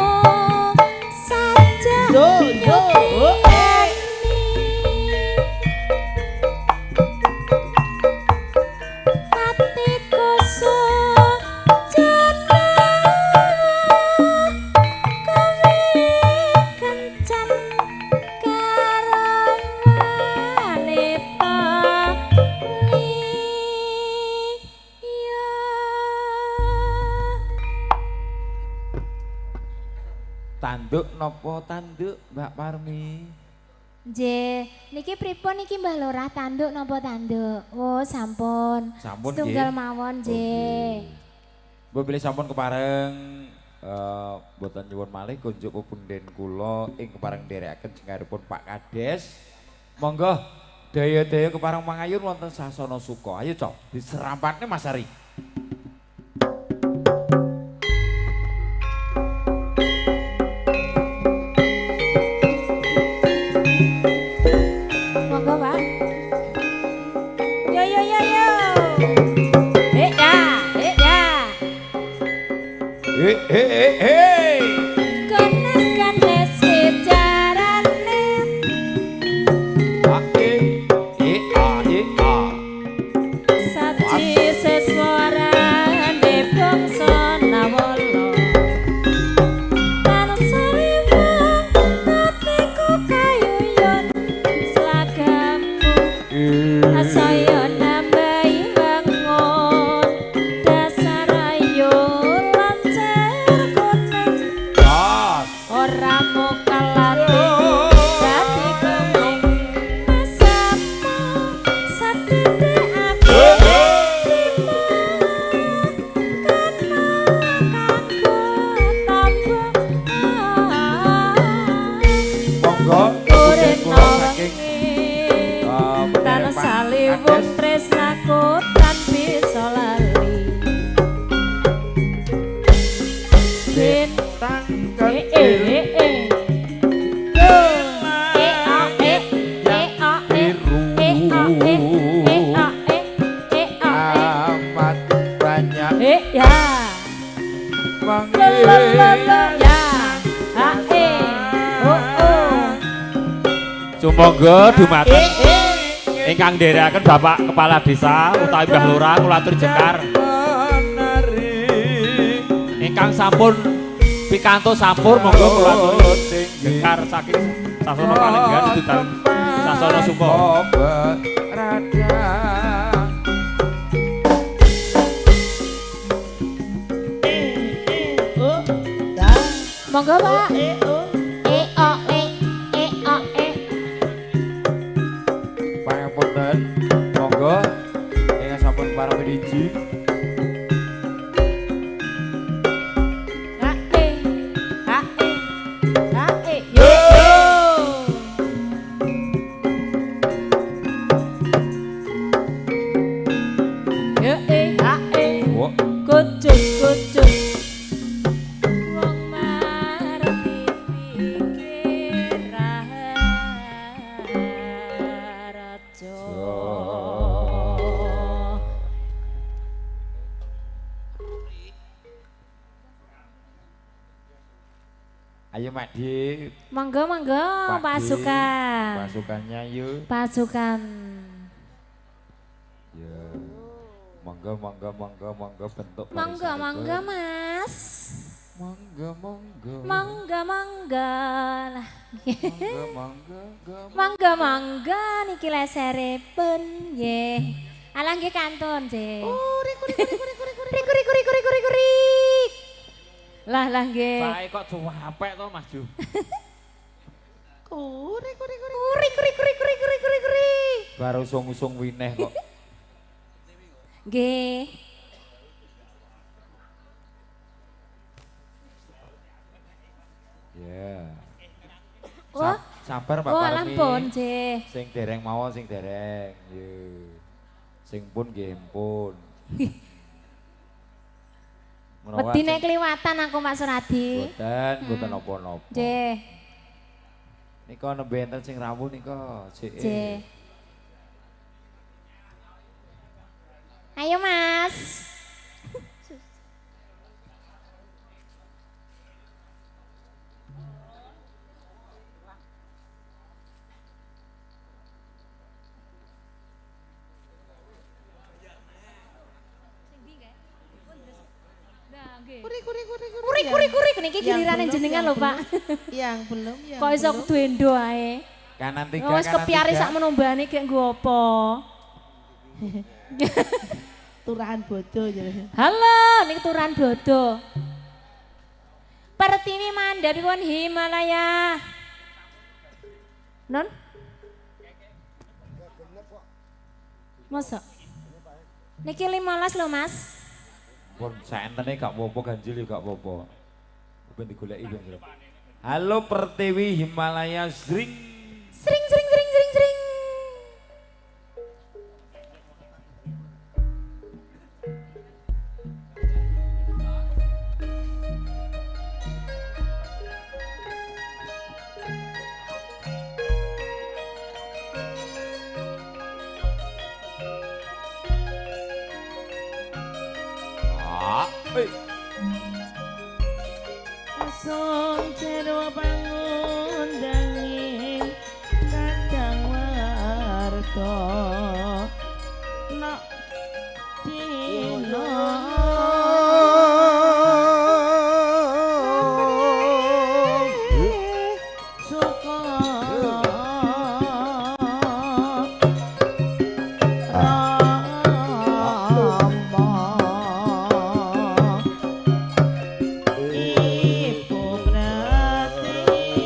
saja Yo yo oh eh. Hatiku sujana kowe kencan karo wanita liya. Tanduk napa tanduk Mbak Parmi? Nggih, niki pripun niki Mbah Lurah tanduk napa tanduk? Oh, sampun. Sampun setunggal nggih. mawon nggih. Mbok bilih sampun kepareng mboten nyuwun malih kunjuk pepunden kula ing kepareng nderekaken jengaripun Pak Kades. Monggo daya-daya kepareng mangayun wonten sasana suka. Ayo cok diserampatne Mas Ari. Monggo, Pak. Yo yo yo yo. Eh ya, eh ya. Eh eh eh eh. Ganes-ganes wicarane A e e a e a. saji seswarane bangsa Nawala. Tansah ewang atiku kayuyon slagammu saya nambahi wangun dasar ayu lancar kuning Jos. ora mukalate dadi kuning masamu satete aku trimo kana kanggo tamba. Monggo pepunden kula saking Tan penderek Pak saliwung Kades. tresnaku tan bisa lali Bintang eh kecil eh eh yo eh a eh eh a eh biru eh a eh eh a eh eh a amat banyak eh eh ya la la la la ya a eh oh oh Sumangga dumateng ingkang nderekaken Bapak Kepala Desa utawi Mbah Lurah kula aturi jekar ingkang sampun pikantuk sampur monggo kula aturi jekar saking sasana Palenggan dutan sasana Suko. Berada. Oh ya. Monggo Pak. Eh oh. Eh o eh eh o eh. Pangapunten, monggo ingkang sampun pareng widiji. A e a e a e yo yo. Yo e a e Wo, kucut kucut. Wong marti pikir raja. Ayo Mak Di, Monggo monggo Pak Di, pasukan. Pasukannya yuk. Pasukan. Ya. Monggo monggo monggo monggo bentuk Monggo barisanipun. monggo Mas. Mangga mangga. Mangga mangga lah. Mangga mangga. Mangga mangga niki leseripun nggih. Alah nggih kantun nggih. Kurik kurik kurik kurik kurik kurik. Rik rik rik rik rik rik. Lah lah nggih. Sae kok cuwapek to Mas Ju. Kurik kurik kurik. Kurik kurik kurik kurik kurik kurik kurik. Baru usung-usung wineh kok. Nggih. Ya. Oh. Sabar Pak Oh, Parmi. alah pun nggih. Sing dereng mawon sing dereng. Nggih. Sing pun nggih pun. Menawa Wedi nek kliwatan aku Mas Suradi. Boten, boten napa-napa. Nggih. Nika nembe enten sing rawuh nika, sik. Nggih. Ayo Mas. Kurik kurik kurik kurik. Kurik kurik kurik niki gilirane jenengan lho Pak. Yang belum yang Kok iso kudu endo ae. Kanan tiga, Wis kanan kepiare tiga. sak menombane gek nggo apa. Turahan bodo jadi. Halo, niki turahan bodo. Pertiwi mandhapipun Himalaya. Non? Masa? Niki 15 lho, Mas. Pun saentene gak apa-apa ganjil ya gak apa-apa. Ben digoleki ben. Halo Pertiwi Himalaya Sring. Sring sring sring sring sring. Ah, eh. Asong jero pangundanging kadang warga nok dina suka Rama Ibu Pratiwi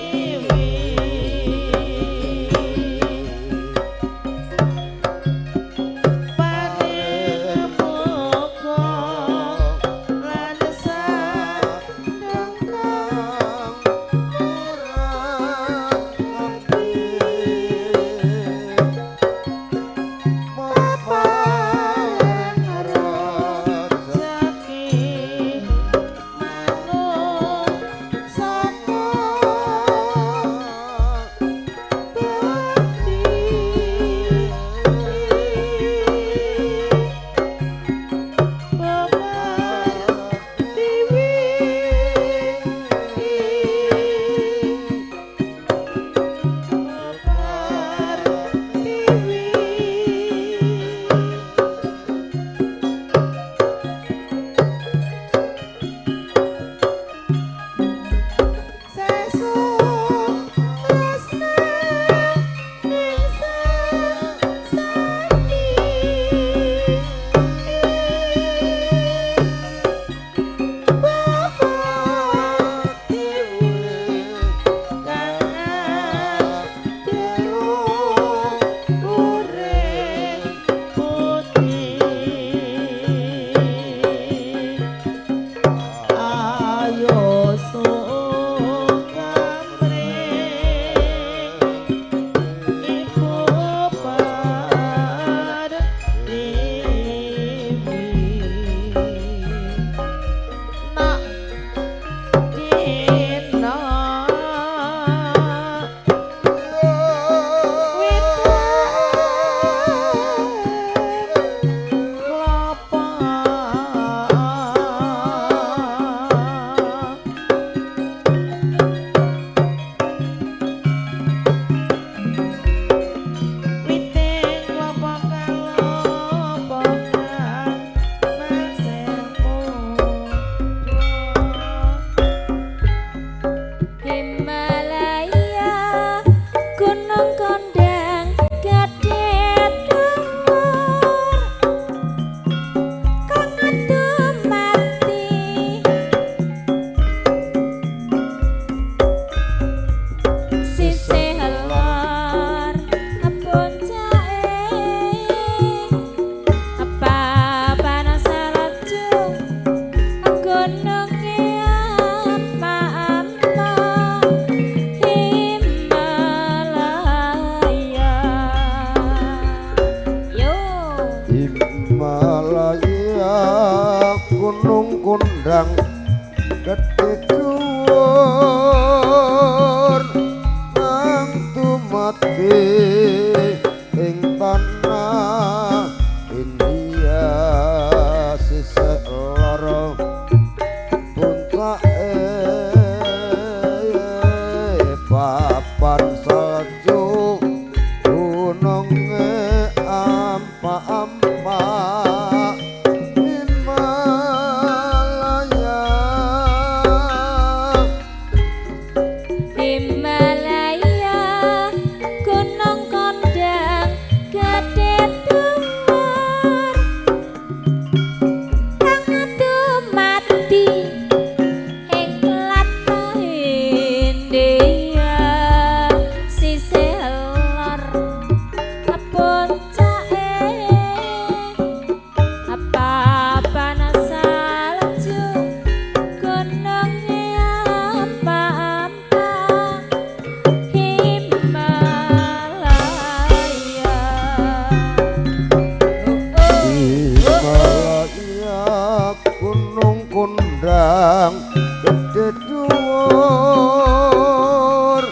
dhuwur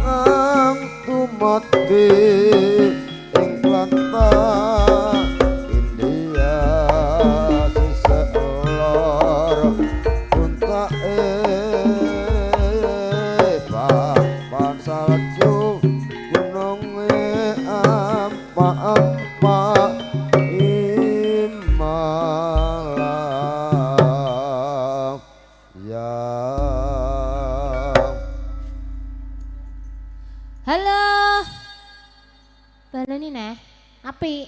kang tumati ing tlatah India sisih lor puncake papan salju gununge ampak-ampak Himalaya. Halo. Baleni neh. Apik.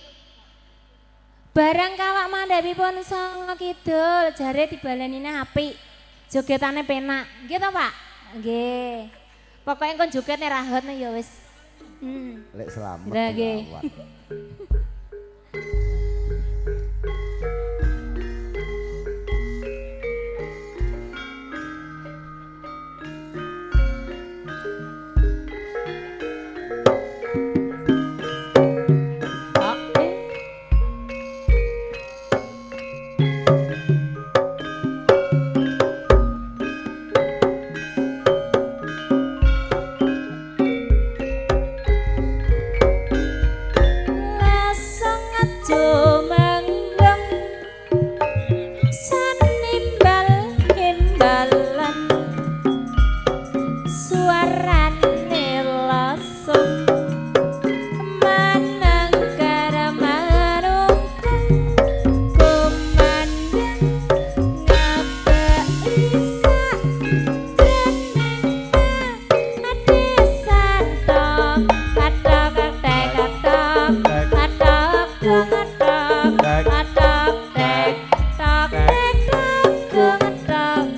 Barang kawak mandhapipun Songo Kidul jare dibaleni neh apik. Jogetane penak. Nggih to, Pak? Nggih. Pokoke engko joget nek ra hot ya wis. Lek selamat. Lah nggih. Dilawat. Lasung aja manggung sanimbal imbalan suarane lasung manangkar marungkung kumandhang ngabeki sak jroning adesan tok katok tek katok katok katok katok tek tok tek tok tok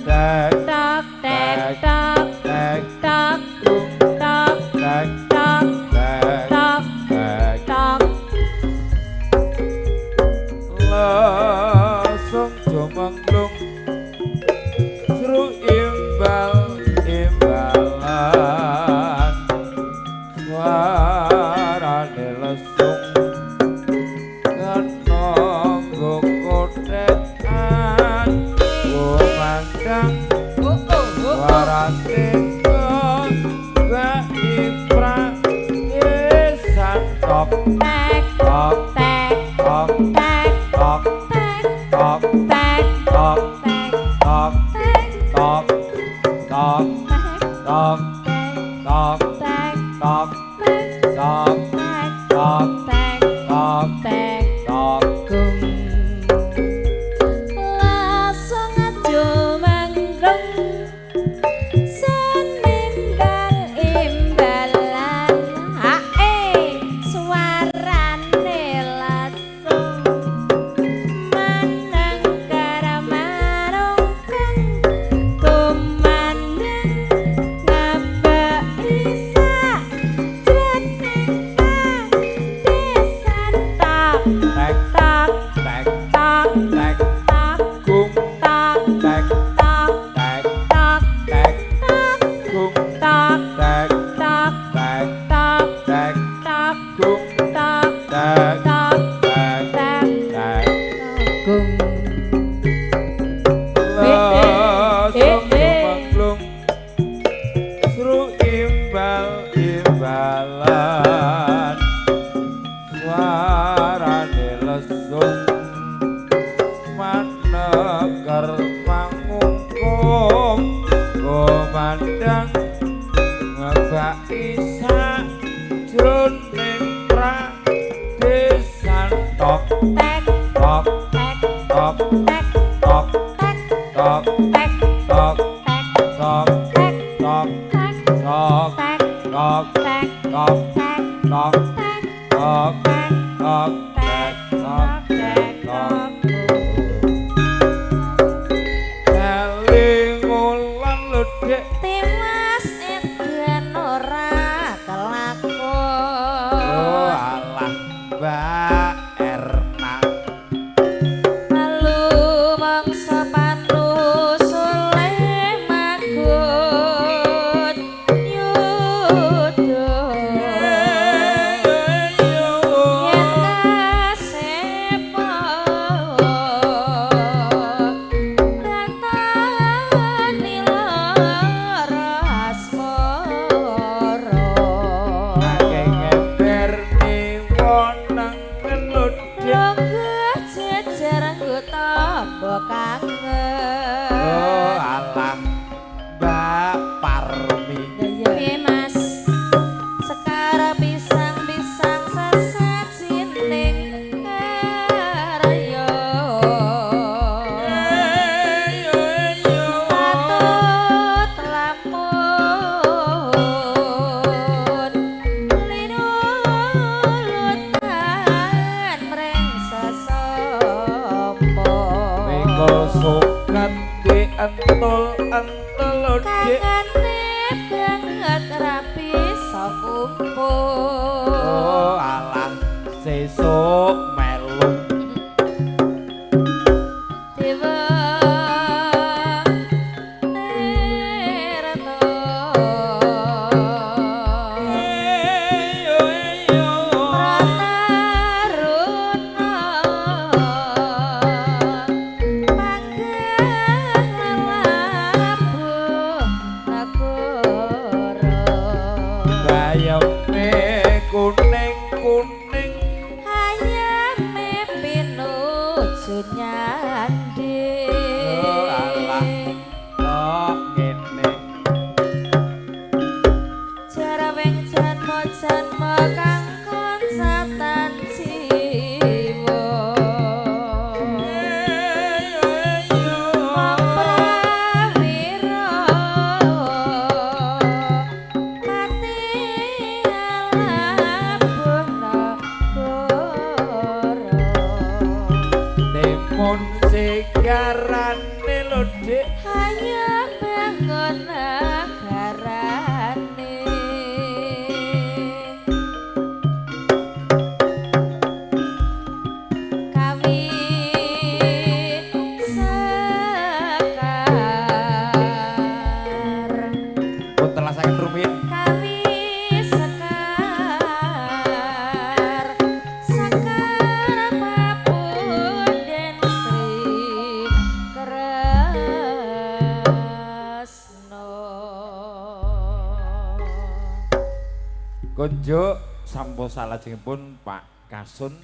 Tek tok tek tok tek tok tok tek tok tek tok tek tok. Langsung jumenglung seru imbal imbalan suarane lesung kenanggo kothekan kumandang suarane kebak pradesan tok Tek tok tek tok tek tok tek tok tek tok tek tok tek tok tok tok tok tek tok tek tok tek tok tek tok tek tok gung. Langsung aja manggung senimbal imbalan hae suarane langsung manangkar marungkung kumandhang ngabeki sak jroning padesan tok tek tok tek tok tek tok gung tok tek tok tek tok tek tok gung tok tek tok tek tok tek tok gung tok tek tok tek tek tek gung. Langsung Eh, eh. jumenglung seru imbal imbalan suarane lesung maneger mangungkung kumandhang ngebaki sak jroning pradesan tok Tek tok tek tok tek tok tek tok tek tok tek tok tek tok tek tok tek tok tek tok tek tok tek tok tek tok tek tok tek tok tok. Eling ulan ledek Tiwas edan ora kelakon. Oh alah Mbak Erna Lalu mangsa panusule magut yuda. Yen Parmi. Piye Mas? Sekar pisang-pisang sesajining karya. Patut lamun linulutan mring sesapa. Mikul suket di entul-entul dik. Kangane banget ra bisa kumpul. Oh alah sesuk melu. Dewa Tirta Prataruna panggah lelabuh negara. Bayeme kuning-kuning Ayame pinuju nyanding. Oh alah kok ngene. Jarawing janma-janma kang konsatan jiwa. Wong prawira mati labuh negara. Timun sigarane lho Dik. Hanya bangun negarane. Kawi sekar, Pun telasaken rumiyin. kawi sekar, sekar papunden Sri Kresna. Kunjuk sampun salajengipun Pak Kasun